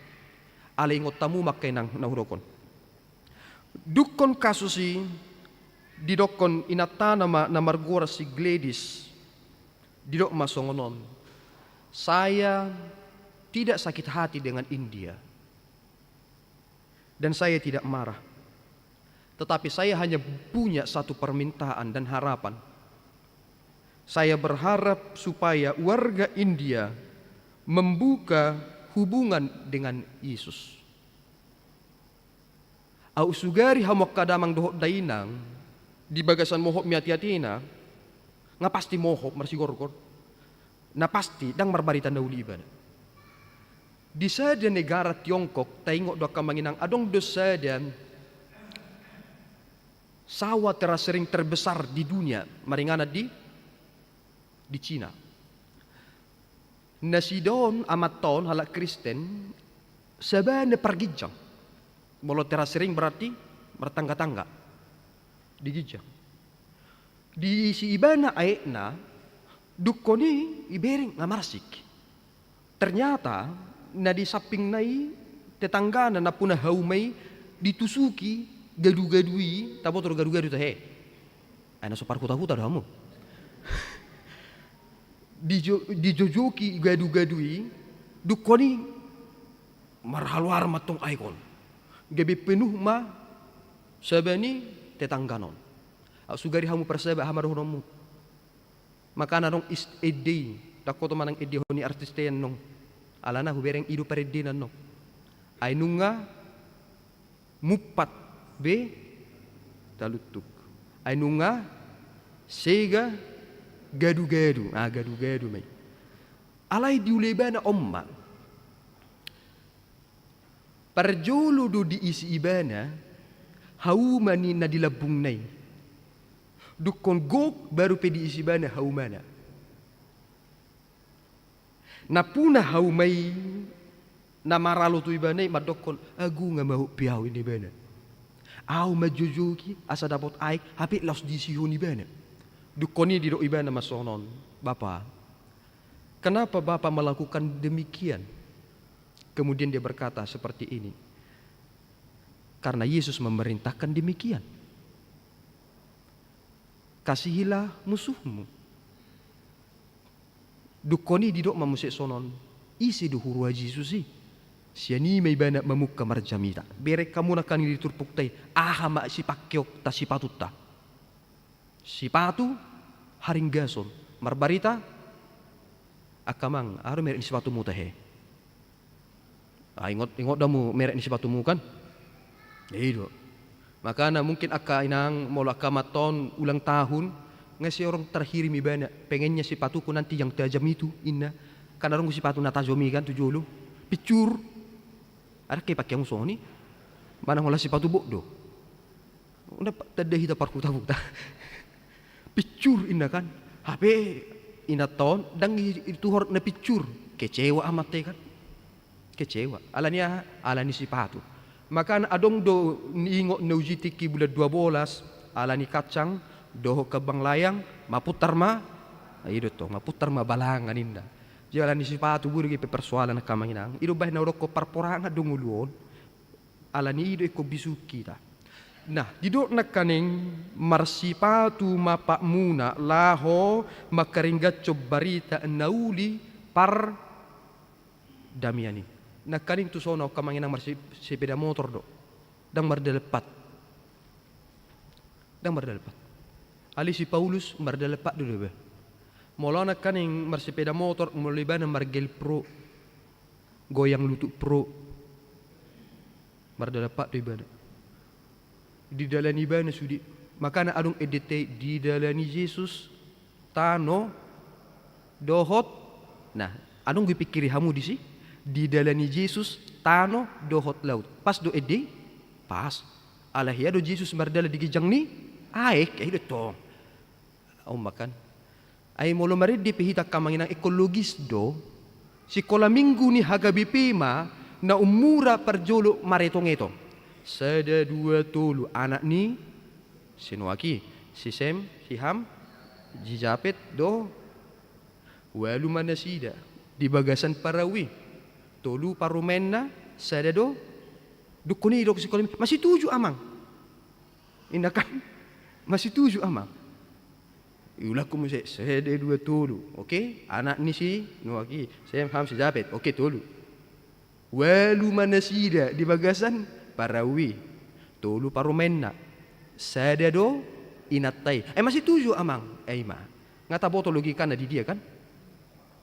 Alai ingot hamu ma angka inang na hudokkon. Dungkon kasus i, didokkon inantana ma na margoar si Gladys, didok ma songon on, saya tidak sakit hati dengan India. Dan saya tidak marah. Tetapi saya hanya punya satu permintaan dan harapan. Saya berharap supaya warga India membuka hubungan dengan Yesus. Aut sugari hamu angka damang dohot dainang, di bagasan mohop ni ate-atena, nga pasti mohop marsigorgor. Na pasti, ndang marbarita na uli ibana. Di sada negara Tiongkok, taingot do angka amang inang, adong do sada sawah terasering terbesar di dunia, maringanan di, di Cina. Na sidaon amanta on halak Kristen, sabana parginjang. Molo terasering berarti martangga-tangga. Di ginjang. Diisi ibana aekna, dungkon i ibereng nga marsik. Ternyata, na di sampingna i tetanggana nampuna hauma i ditusuki gadu-gadu i, taboto do gadu-gadu tahe. Ai na so parhuta-huta do hamu. Dijo-, dijojoki gadu-gadu i, dungkon i marhaluar ma tong aek on. Gabe penuh ma saba ni tetanggana on. Aut sugari hamu parsaba, aha ma dohononmu? Makana adong is-, ende i, ndang huboto manang endehon ni artis te annon. Alana hubereng i do parendena annon. Ai nunga mumpat be taluntuk. Ai nunga sega gadu-gadu. Ah, gadu-gadu ma i. Alai diula ibana on ma. Parjolo do diisi ibana hauma ni na di lambungna i. Dungkon gok baru pe diisi ibana haumana. Nampuna hauma i na maralo tu ibana i mandokkon, "Agu nga mahop pe ahu," ninna ibana. "Ahu manjojoki asa dapot aek, hape laos diisihon ibana." Dungkon i didok ibana ma songon on, "Bapa, kenapa Bapa melakukan demikian?" Kemudian dia berkata seperti ini, "Karena Yesus memerintahkan demikian. Kasihilah musuhmu." Dungkon i didok ma muse songon on, "Ise do huroha Jesus i?" Sian i ma ibana mamungka marjamita. Bereng hamu nangkaning di turpukta i, aha ma sipangkeonta, sipatunta. Sipatu haringgason. Marbarita, angka amang, aha do merek ni sipatumu tahe? Ah, ingot, ingot do hamu merek ni sipatumu kan? Iya i do. Makana mungkin angka inang, molo angka amanta on ulang tahun, nga sai orang terhirim ibana, "Pengennya sepatuku nanti yang tajam itu," ninna. Kan adong do sipatu na tajam i kan tu jolo. Pincur. Ndang ke pake hamu songon i. Manang holan sipatu bot do. Unang pa-, tanda hita parhuta-huta. Pincur ninna kan. Hape inanta on ndang i-, ituhor na pincur. Kecewa amanta i kan. Kecewa. Alani aha? Alani sipatu. Makana adong do niingot na uji tingki bulan dua bolas, alani kacang dohot kembang layang, mapuntar ma, ah, i do tong, mapuntar ma balanga ninna. Jadi alani sipatu, boi do i pe persoalan angka amang inang. I do bahen na hudokkon parporangan do ngolu on. Alani i do ingkon bisuk hita. Nah, didok nangkaning, "Marsipatu ma patmuna laho mangkaringgashon barita na uli pardamaian i." Nangkaning tu son on angka amang inang marsi-, sepeda motor do. Ndang mardalan pat. Ndang mardalan pat. Alai si Paulus mardalan pat do iba. Molo nangkaning marsepeda motor, molo ibana margel pro, goyang lutut pro. Mardalan pat do ibana. Didalani ibana sude. Makana adong endenta i, didalani Jesus tano dohot. Nah, adong dipingkiri hamu disi? Didalani Jesus tano dohot laut. Pas do ende i? Pas. Alai hea do Jesus mardalan di ginjang ni aek, eh, i do tong. On ma kan. Ai molo marende pe hita angka amang inang, ingkon logis do. Sikola minggu ni H K B P ma na ummura parjolo maretong-etong. Sada, dua, tolu, anak ni si Noak i, si Sem, si Ham, si Japet do. Ualu ma nasida di bagasan parau i. Tolu parumaenna, sada do. Dungkon i didok sikola minggu, "Masituju, Amang." Ninna kan, "Masituju, Amang." Iulangkon muse, sada, dua, tolu. Oke, anak ni si Noak i, Sem, Ham, si Japet. Oke, tolu. Ualu ma nasida di bagasan parau i. Tolu parumaenna. Sada do inanta i. "Ai masituju, Amang." Ai ma. Nga taboto logikana di dia kan?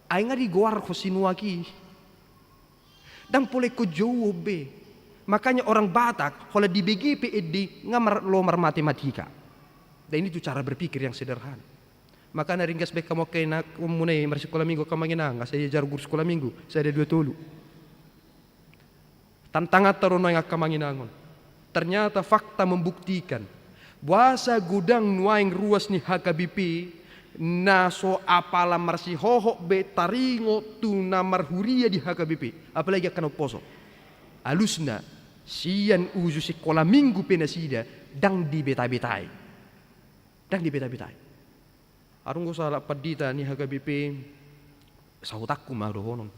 Ai nga digoarhon si Noak i. Ndang pola ingkon jouon be. Makanya orang Batak, holan dibege pe ende i, nga mar-, lo marmatematika. Dan ini tu cara berpikir yang sederhana. Makana ringgas baen hamu angka inangmuna i marsikola minggu angka amang inang, asa diajar guru sikola minggu, sada dua tolu. Tantanganta do nuaeng angka amang inang on. Ternyata fakta membuktikan, boasa godang nuaeng ruas ni H K B P, na so apala marsihohot be taringot tu na marhuria di H K B P, apalagi angka na umposo. Alusna, sian uju sikola minggu pe nasida, ndang dibeta-betai. Ndang dibeta-betai. Adong do sahalak pandita ni H K B P, sahutanku ma dohonon.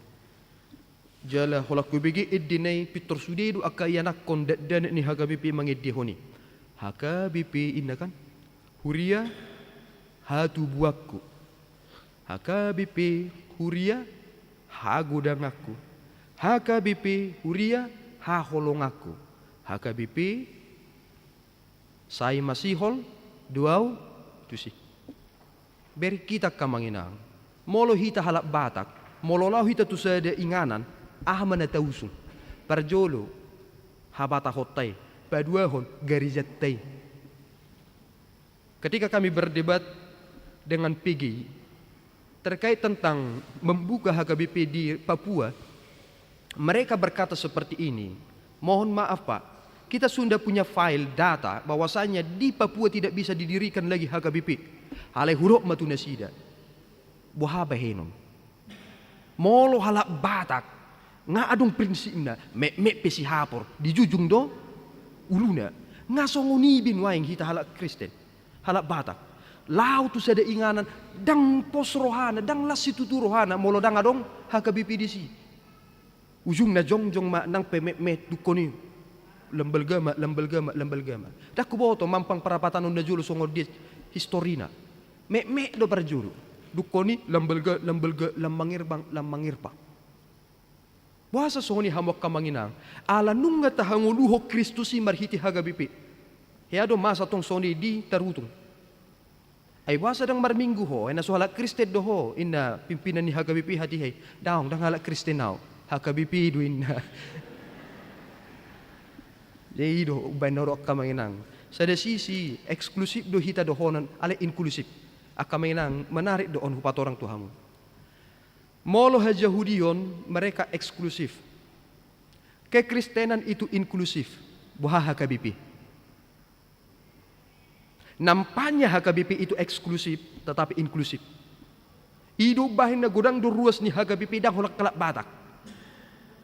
Jala holan hubege endena i, pintor sude do angka ianakhon dakdanak ni H K B P mangendehon i. H K B P, inna kan, huria hatubuanku. H K B P, huria hagodanganku. H K B P, huria haholonganku. H K B P, sai masihol do ahu tusi. Bereng hita angka amang inang. Molo hita halak Batak, molo laho hita tu sada inganan, aha ma na tausung? Parjolo, habatahonta i, paduahon, garejanta i. Ketika kami berdebat dengan P G I terkait tentang membuka H K B P di Papua, mereka berkata seperti ini, "Mohon maaf, Pak, kita sudah punya file data bahwasanya di Papua tidak bisa didirikan lagi H K B P." Alai hudok ma tu nasida. Boha bahenon? Molo halak Batak, nga adong prinsipna, metmet pe sihapor, dijujung do uluna. Nga songon i be nuaeng hita halak Kristen, halak Batak. Laho tu sada inganan, ndang pos rohana, ndang las situtu rohana, molo ndang adong H K B P disi. Ujungna jongjong ma nang pe metmet dungkon i. Lam balga ma, lam balga ma, lam balga ma. Ndang huboto Mampang Prapatan on na jolo songon dia historina. Metmet do parjolo. Dungkon i lam balga, lam balga, lam mangirbang, lam mangirbang. Boasa songon i hamu angka amang inang? Ala nunga tahangoluhon Kristus i marhite H K B P. Hea do masa tong songon i di Tarutung. Ai boasa ndang marminggu ho, ai na so halak Kristen do ho, inna pimpinan ni H K B P hatiha i. Daong, ndang halak Kristen ahu. H K B P do inna. Jadi i do umbaen na hudok angka amang inang. Sada sisi eksklusif do hita dohonon, alai inklusif. Angka amang inang, menarik do on hupatorang tu hamu. Molo hajahudion, mereka eksklusif. Kekristenan itu inklusif. Boha H K B P? Nampaknya H K B P itu eksklusif, tetapi inklusif. I do umbahen na godang do ruas ni H K B P ndang holan halak Batak.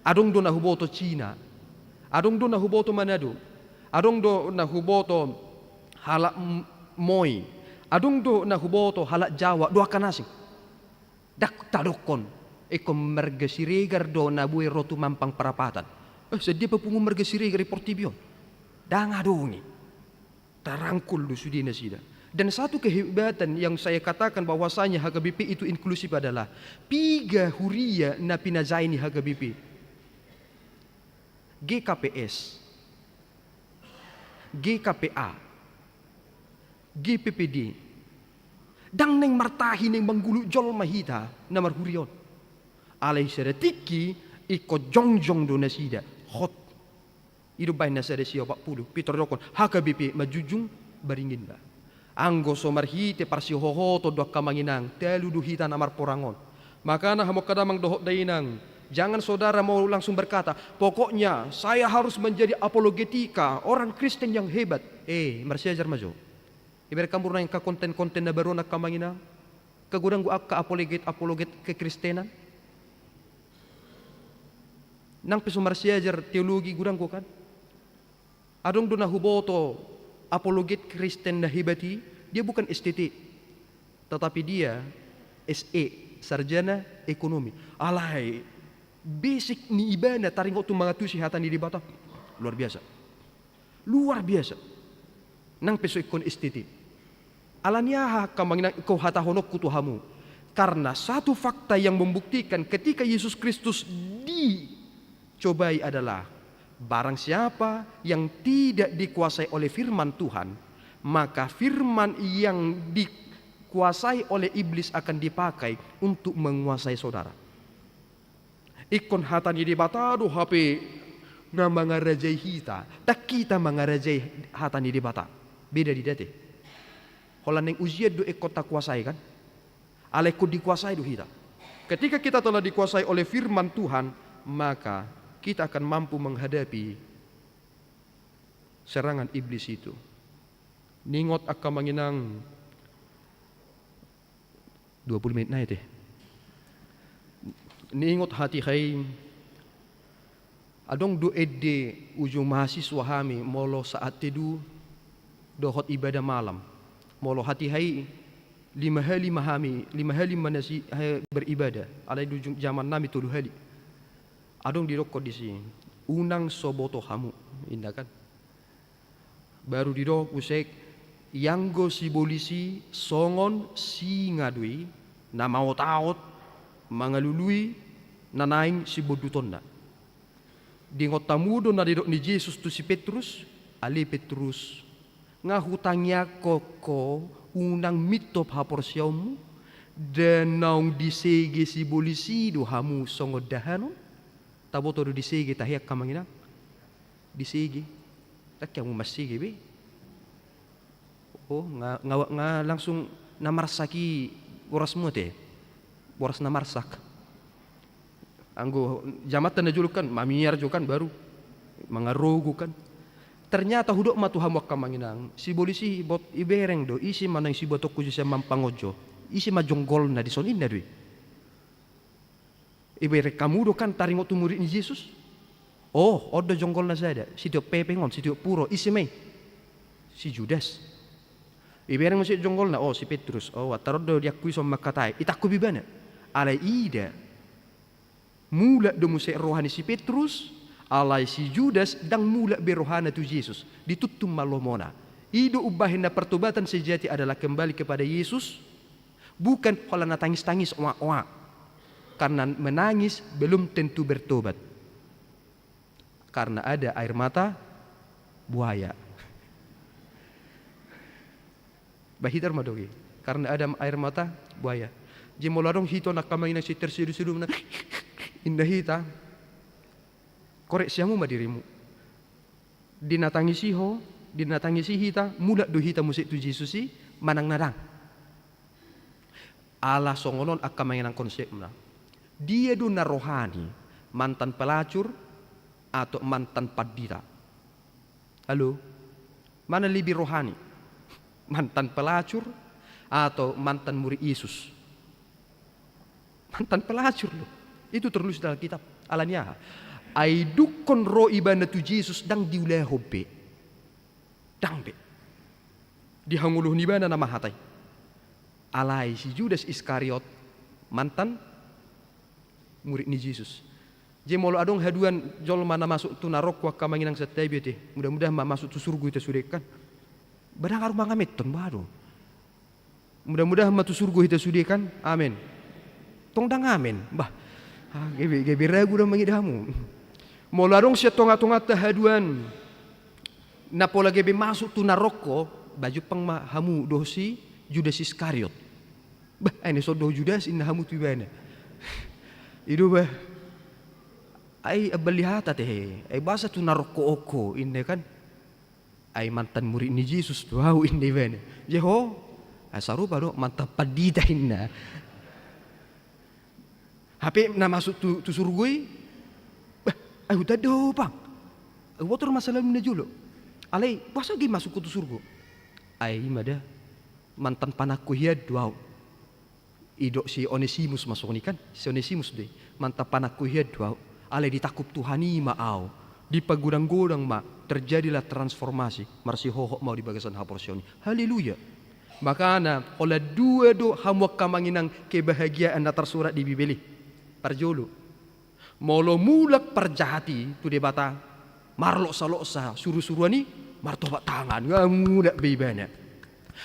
Adong do na huboto Cina, adong do na huboto Manado, adong do na huboto halak M-, Moi, adong do na huboto halak Jawa, do angka na asing. Ndang tadokkon, ingkon marga Siregar do na boi ro tu Mampang Prapatan. Eh, sadia pe pungu marga Siregar di portibi on? Ndang adong i. Tarangkul do sude nasida. Dan satu kehebatan yang saya katakan bahwasanya H K B P itu inklusif adalah piga huria na pinajai ni H K B P. G K P S, G K P A, G P P D. Ndang naeng martahi naeng manggulut jolma hita na marhuria on. Alai sada tingki ingkon jongjong do nasida, hot. I do umbahen na sada sia opat pulu, pintor didokkon H K B P manjujung baringinna. Anggo so marhite parsihohoton do angka amang inang, talu do hita na marporang on. Makana hamu angka damang dohot dainang, jangan saudara mau langsung berkata, "Pokoknya saya harus menjadi apologetika, orang Kristen yang hebat." Eh, marsiajar ma jo. Ibereng hamu nuaeng angka konten-konten na baru on angka amang inang. Nga godang do angka apologet-apologet kekristenan. Nang pe so marsiajar teologi godang do kan. Adong do na huboto apologet Kristen na hebat i, dia bukan S T T, tetapi dia S E, sarjana ekonomi. Alai basic ni ibana taringot tu mangantusi hata ni Debata, luar biasa. Luar biasa. Nang pe so ingkon S T T. Ala ni aha angka amang inang ingkon hatahononku tu hamu? Karena satu fakta yang membuktikan ketika Yesus Kristus dicobai adalah, barang siapa yang tidak dikuasai oleh firman Tuhan, maka firman yang dikuasai oleh iblis akan dipakai untuk menguasai saudara. Ingkon hata ni Debata do hape na mangarajai hita, ndang hita mangarajai hata ni Debata. Beda do i, ate. Holan naeng ujian do ingkon takuasai, kan? Alai ingkon dikuasai do hita. Ketika kita telah dikuasai oleh firman Tuhan, maka kita akan mampu menghadapi serangan iblis itu. Ningot, angka amang inang, dua puluh menit nai, ate. Ningot hatiha i, adong do ende uju mahasiswa hami molo saat teduh dohot ibadah malam. Molo hatiha i lima hali ma hami, lima hali ma na si, he, beribadah. Alai di ujung jaman nami tolu hali. Adong didokkon disi, "Unang so boto hamu," inna, kan. Baru didok muse, "Ianggo sibolis i songon singa do i, na maotaot, mangalului na naeng sibondutonna." Diingot hamu do na nidok ni Jesus tu si Petrus, "Ale Petrus, nga hutangiangkon ho unang mintop haporseaonmu, nda naung disege sibolis i do hamu songon dahanon?" Taboto do disege tahe, angka amang inang? Disege. Ndang hamu mansege be. Oh, nga, nga, nga langsung na marsak i borasmu, ate. Boras na marsak. Anggo jamanta na jolo kan, mamiar jo kan, baru mangarogo kan. Ternyata hudok ma tu hamu, angka amang inang, sibolis i, bot, ibereng do, ise ma naeng sibuatonku jo sian mampang on jo? Ise ma jonggolna dison, inna do i. Ibereng hamu do kan taringot tu murid ni Jesus? Oh, on do jonggolna sada, sitiop hepeng on, sitiop puro, ise ma i? Si Judas. Ibereng muse jonggolna, oh, si Petrus. Oh, antar on do diakui songon mangkatai. Itangkup ibana. Alai ida, mulak do muse roha ni si Petrus, alai si Judas ndang mulak be rohana tu Jesus. Dituntung ma lomona. I do umbahen na pertobatan sejati adalah kembali kepada Yesus, bukan holan na tangis-tangis, oak-oak. Karena menangis belum tentu bertobat. Karena ada air mata buaya. Bah, hita ma dohot i. Karena ada air mata buaya. Jadi molo adong hita on, angka amang inang, sai terseduh-seduh na inna hita, korek siamu ma dirimu. Di na tangisi ho, di na tangisi hita, mulak do hita muse tu Jesus i, manang na ndang? Ala songon on, angka amang inang, konsepna. Dia do na rohani, mantan pelacur atau mantan pandita? Halo? Mana lebih rohani? Mantan pelacur atau mantan murid Yesus? Mantan pelacur do. Itu tertulis dalam kitab. Ala ni aha? Ai dungkon ro ibana tu Jesus, ndang diulahon be. Ndang be. Dihangoluhon ibana nama hata i. Alai si Judas Iskariot mantan murid ni Jesus. Jadi molo adong haduan jolma na masuk tu narokko, angka amang inang, santabi ate. Mudah-mudahan ma masuk tu surgo hita sude kan. Ba ndang aru mangamen, tong, ba do. Mudah-mudahan ma tu surgo hita sude kan. Amen. Tong ndang amen. Bah. Ah, gabe, gabe ragu do mangida hamu. Molo adong sian tonga-tonganta haduan na pola gabe masuk tu narokko, ba jumpang ma hamu dohot si Judas Iskariot. Bah, ai na so do Judas, inna hamu tu ibana. I do bah. Ai ambali hata tehe. Ai boasa tu narokko on ho, inna kan. Ai mantan murid ni Jesus do au, inna ibana. Jadi ho, ah, sarupa do, mantan pandita, inna. Hape na masuk tu, tu surgo i, bah, ai hutanda ho, pang. Ai huboto do masalahmu na jolo. Alai boasa gabe masuk ho tu surgo? Ai ima da, mantan panangko hian do au. Didok si Onesimus ma songon i kan, si Onesimus do i, mantan panangko hian do au. Alai ditangkup Tuhan i ma au. Dipagodang-godang ma, terjadilah transformasi. Marsihohot ma au di bagasan haporseaon i. Haleluya. Makana, holan dua do hamu angka amang inang kebahagiaan na tarsurat di Bibel i. Parjolo, molo mulak parjahat i tu Debata, marloksa-loksa surusuruan i, martopot tangan, nga mulak be ibana.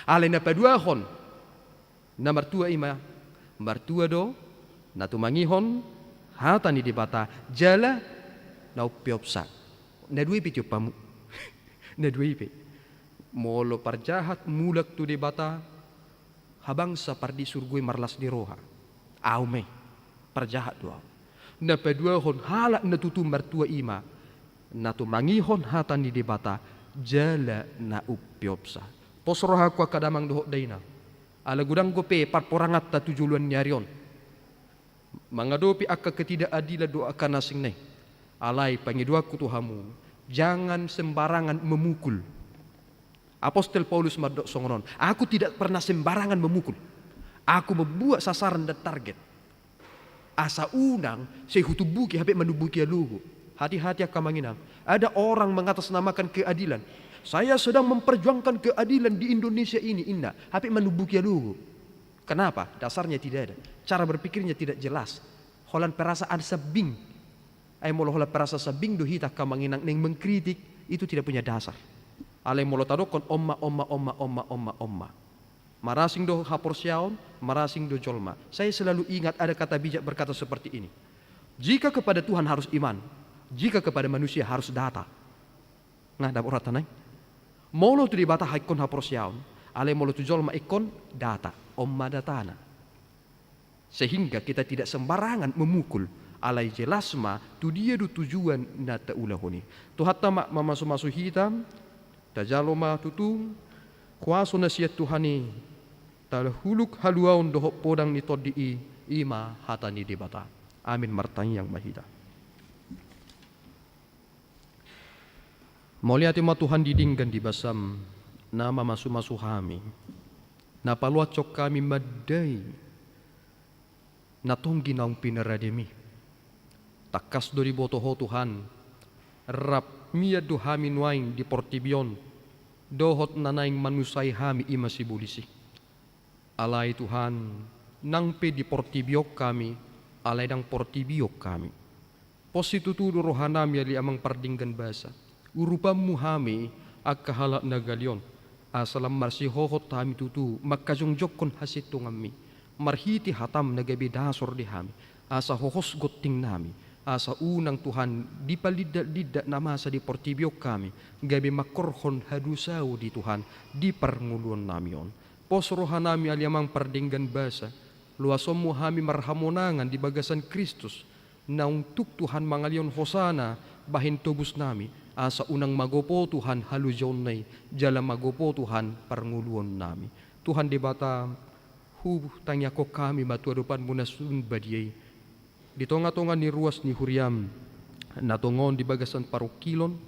Alai na paduahon, na martua i ma, martua do na tumangihon hata ni Debata jala na umpeopsa. Na dua i pe tiop hamu. Na dua i pe. Molo parjahat mulak tu Debata, habangsa pardi surgo i marlas ni roha. Au ma i, parjahat do au. Na paduahon, halak na tutu martua i ma, na tumangihon hata ni Debata jala na umpeopsa. Pos rohangku angka damang dohot dainang, ala godang dope parporanganta tu joloan ni ari on mangadopi angka ketidakadilan dohot angka na asing na i. Alai pangidoanku tu hamu, jangan sembarangan memukul. Apostel Paulus mandok songon on, "Aku tidak pernah sembarangan memukul. Aku membuat sasaran dan target. Asa unang sai hutumbuki hape manumbuki alogo." Hati-hati angka amang inang. Ada orang mengatasnamakan keadilan. "Saya sedang memperjuangkan keadilan di Indonesia ini," inna, hape manumbuki alogo. Kenapa? Dasarnya tidak ada. Cara berpikirnya tidak jelas. Holan perasaan sambing. Ai molo holan perasaan sambing do hita angka amang inang naeng mengkritik, itu tidak punya dasar. Alai molo tadokkon omma, omma, omma, omma, omma, omma. Marasing do haporseaon, marasing do jolma. Saya selalu ingat ada kata bijak berkata seperti ini. Jika kepada Tuhan harus iman, jika kepada manusia harus data. Nga da borat tanai. Molo tu Debata ingkon haporseaon, alai molo tu jolma ingkon data, omma datana. Sehingga kita tidak sembarangan memukul, alai jelas ma tu dia do tujuan na taulahon i. Tuhanta ma mamasumasu hita, tajalo ma tutu kuaso na sian Tuhan i, tahuluk haluaon dohot podang ni tondi i, i ma hata ni Debata. Amin, martangiang ma hita. Mauliate ma Tuhan di denggan di basam, na mamasumasu hami, na paluashon hami mandai na tonggi naung pinarademi. Tangkas do diboto Ho Tuhan, rap mian do hami nuaeng di portibi on, dohot na naeng manusai hami i ma sibolis i. Alai Tuhan, nang pe di portibi on hami, alai ndang portibi on hami. Pos situtu do rohanami ale Amang pardenggan basa. Urupanmu hami angka halak na gale on, asa lam marsihohot hami tutu mangkajongjongkon hasintonganmi, marhite hatam na gabe dasor di hami, asa hohos gontingnami, asa unang Tuhan dipalindatlindat na masa di portibi on hami, gabe mangkorhon hadosaon di Tuhan di parngoluonnami on. Pos rohanami ale Amang pardenggan basa, loasonmu hami marhamonangan di bagasan Kristus, naung tuk Tuhan mangalehon hosana bahen tobusnami, asa unang magopo Tuhan halojaonna i, jala magopo Tuhan parngoluonnami. Tuhan Debata, hutangiangkon hami ma tu adopanmu na sun badia i, di tongatonga ni ruas ni huriam, na tongon di bagasan parungkilon,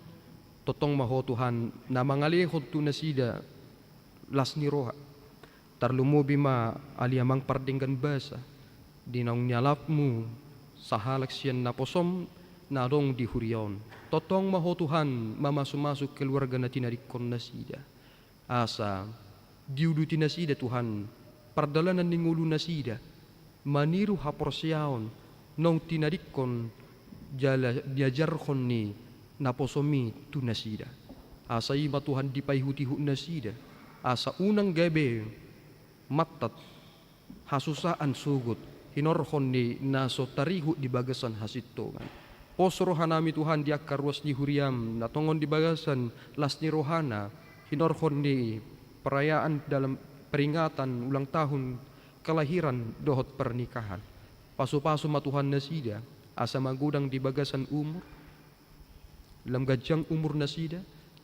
tongtong ma Ho Tuhan na mangalehon tu nasida las ni roha. Tarlumobi ma ale Amang pardenggan basa, di naung nialapmu sahalak sian naposom na adong di huria on. Tongtong ma Ho Tuhan mamasumasu keluarga na tinadingkon nasida. Asa diuduti nasida Tuhan pardalanan ni ngolu nasida, maniru haporseaon naung tinadingkon jala niajarhon ni naposom i tu nasida. Asa i ma Tuhan dipaihutihut nasida, asa unang gabe mattat hasusaan sogot hinorhon ni na so tarihut di bagasan hasintongan. Pos rohanami Tuhan di angka ruas ni huriam na tongon di bagasan las ni rohana hinorhon ni perayaan dalam peringatan ulang tahun kelahiran dohot pernikahan. Pasupasu ma Tuhan nasida, asa magodang di bagasan umur, lam ganjang umur nasida,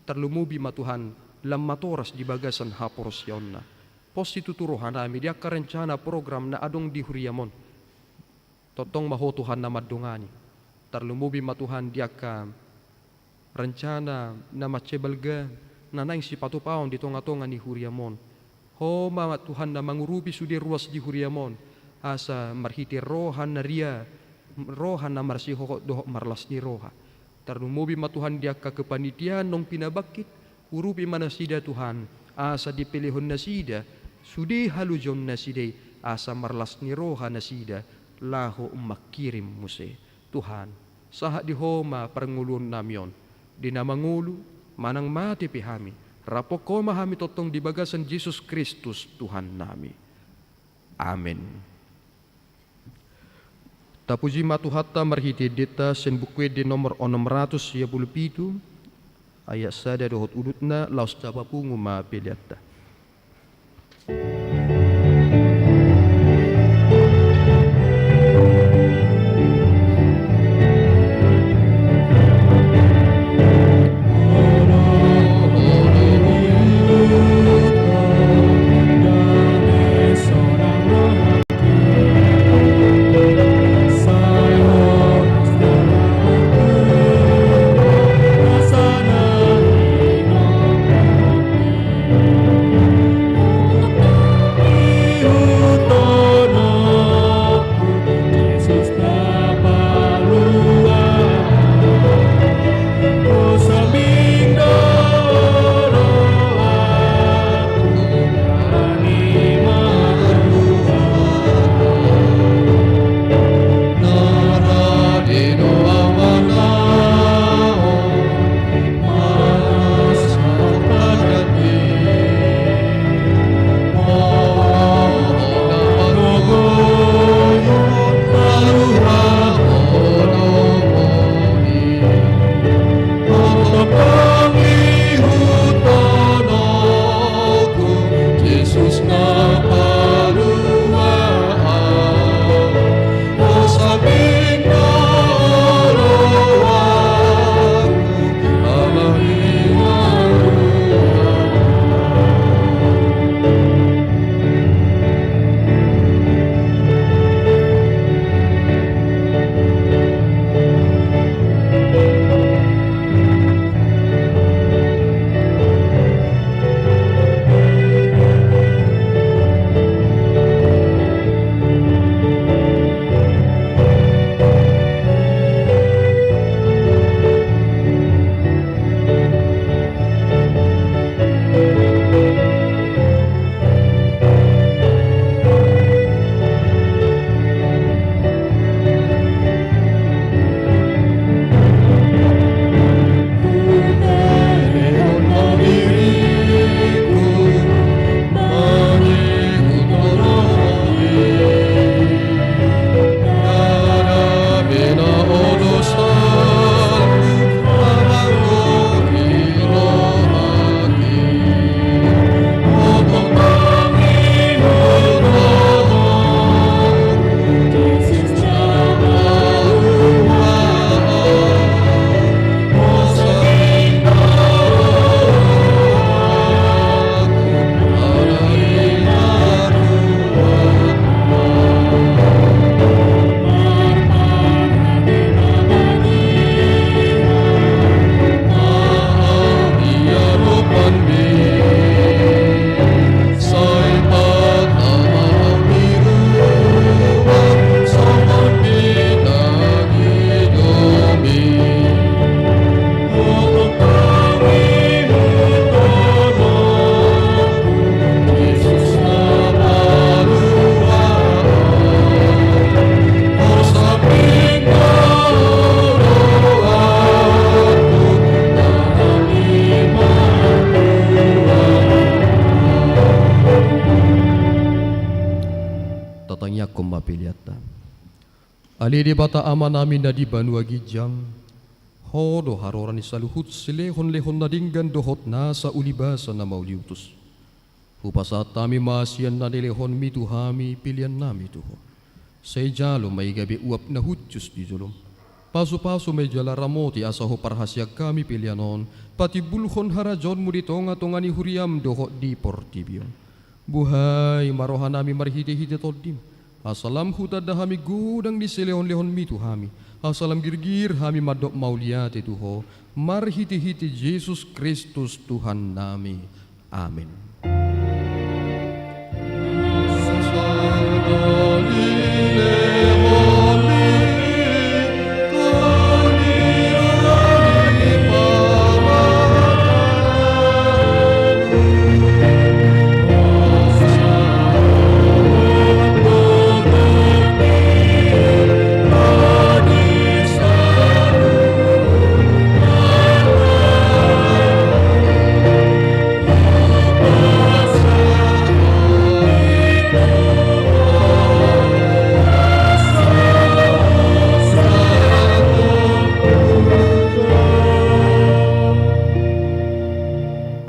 tarlumobi ma Tuhan lam matoras di bagasan haporseaonna. Pos situtu rohanami di angka rencana program na adong di huriam on. Tongtong ma Ho Tuhan na mandongani. Tarlumobi ma Tuhan di angka rencana na mansai balga na naeng sipatupaon di tongatonga ni huriam on. Ho ma Tuhan na mangurupi sude ruas di huriam on, asa marhite roha na ria, roha na marsihohot dohot marlas ni roha. Tarlumobi ma Tuhan di angka kepanitiaan naung pinabangkit, urupi ma nasida Tuhan, asa dipelehon nasida sude halojaon nasida i, asa marlas ni roha nasida laho mangkirim muse. Tuhan, sahat di Ho ma parngoluonnami on. Di na mangolu manang mate pe hami, raphon Ho ma hami tongtong di bagasan Jesus Kristus Tuhannami. Amen. Tapuji ma Tuhanta marhite endenta sian Buku Ende nomor onom ratus sia pulu pitu, ayat sada dohot udutna, laos tapapungu ma peleanta. Tangiangkon ma peleanta. Ale Debata Amanami na di banua ginjang, Ho do haroro ni saluhut silehonlehon na denggan dohot nasa ulibasa na mauliutus. Hupasahat hami ma sian na nilehonmi tu hami peleannami tu Ho. Sai jalo ma i gabe uap na hushus di jolom. Pasupasu ma i jala ramoti asa huparhaseang hami pelean on patimbulhon harajaonmu di tongatonga ni huriam dohot di portibi on. Buhai ma rohanami marhitehite Tondim, asa lam hutanda hami godang ni silehonlehonmi tu hami, asa lam girgir hami mandok mauliate tu Ho, marhitehite Jesus Kristus Tuhannami. Amen.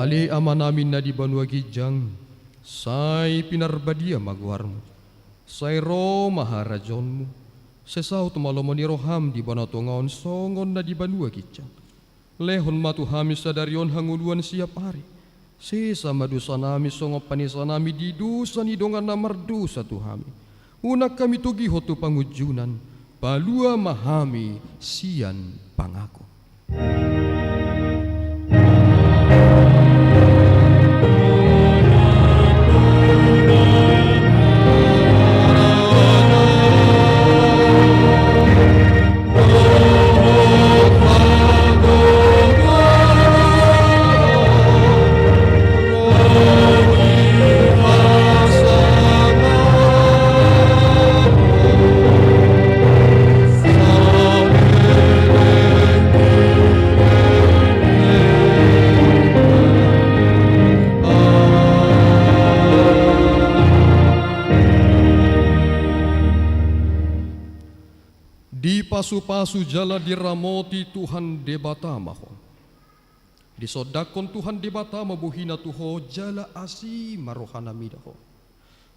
Ale Amanami na di banua ginjang, sai pinarbadia ma goarmu. Sai ro ma harajaonmu. Sai saut ma lomo ni roham di banua tonga on songon na di banua ginjang. Lehon ma tu hami sadari on hangoluan siap ari. Sesa ma dosanami songon panesanami di dosa ni dongan na mardosa tu hami. Unang hami togihon tu pangunjunan, palua ma hami sian pangago. Dipasupasu jala diramoti Tuhan Debata ma ho. Disondangkon Tuhan Debata ma bohina tu ho jala asi ma rohana mida ho.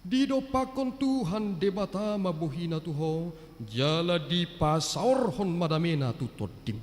Didompakkon Tuhan Debata ma bohina tu ho jala dipasaorhon ma damena tu tondim.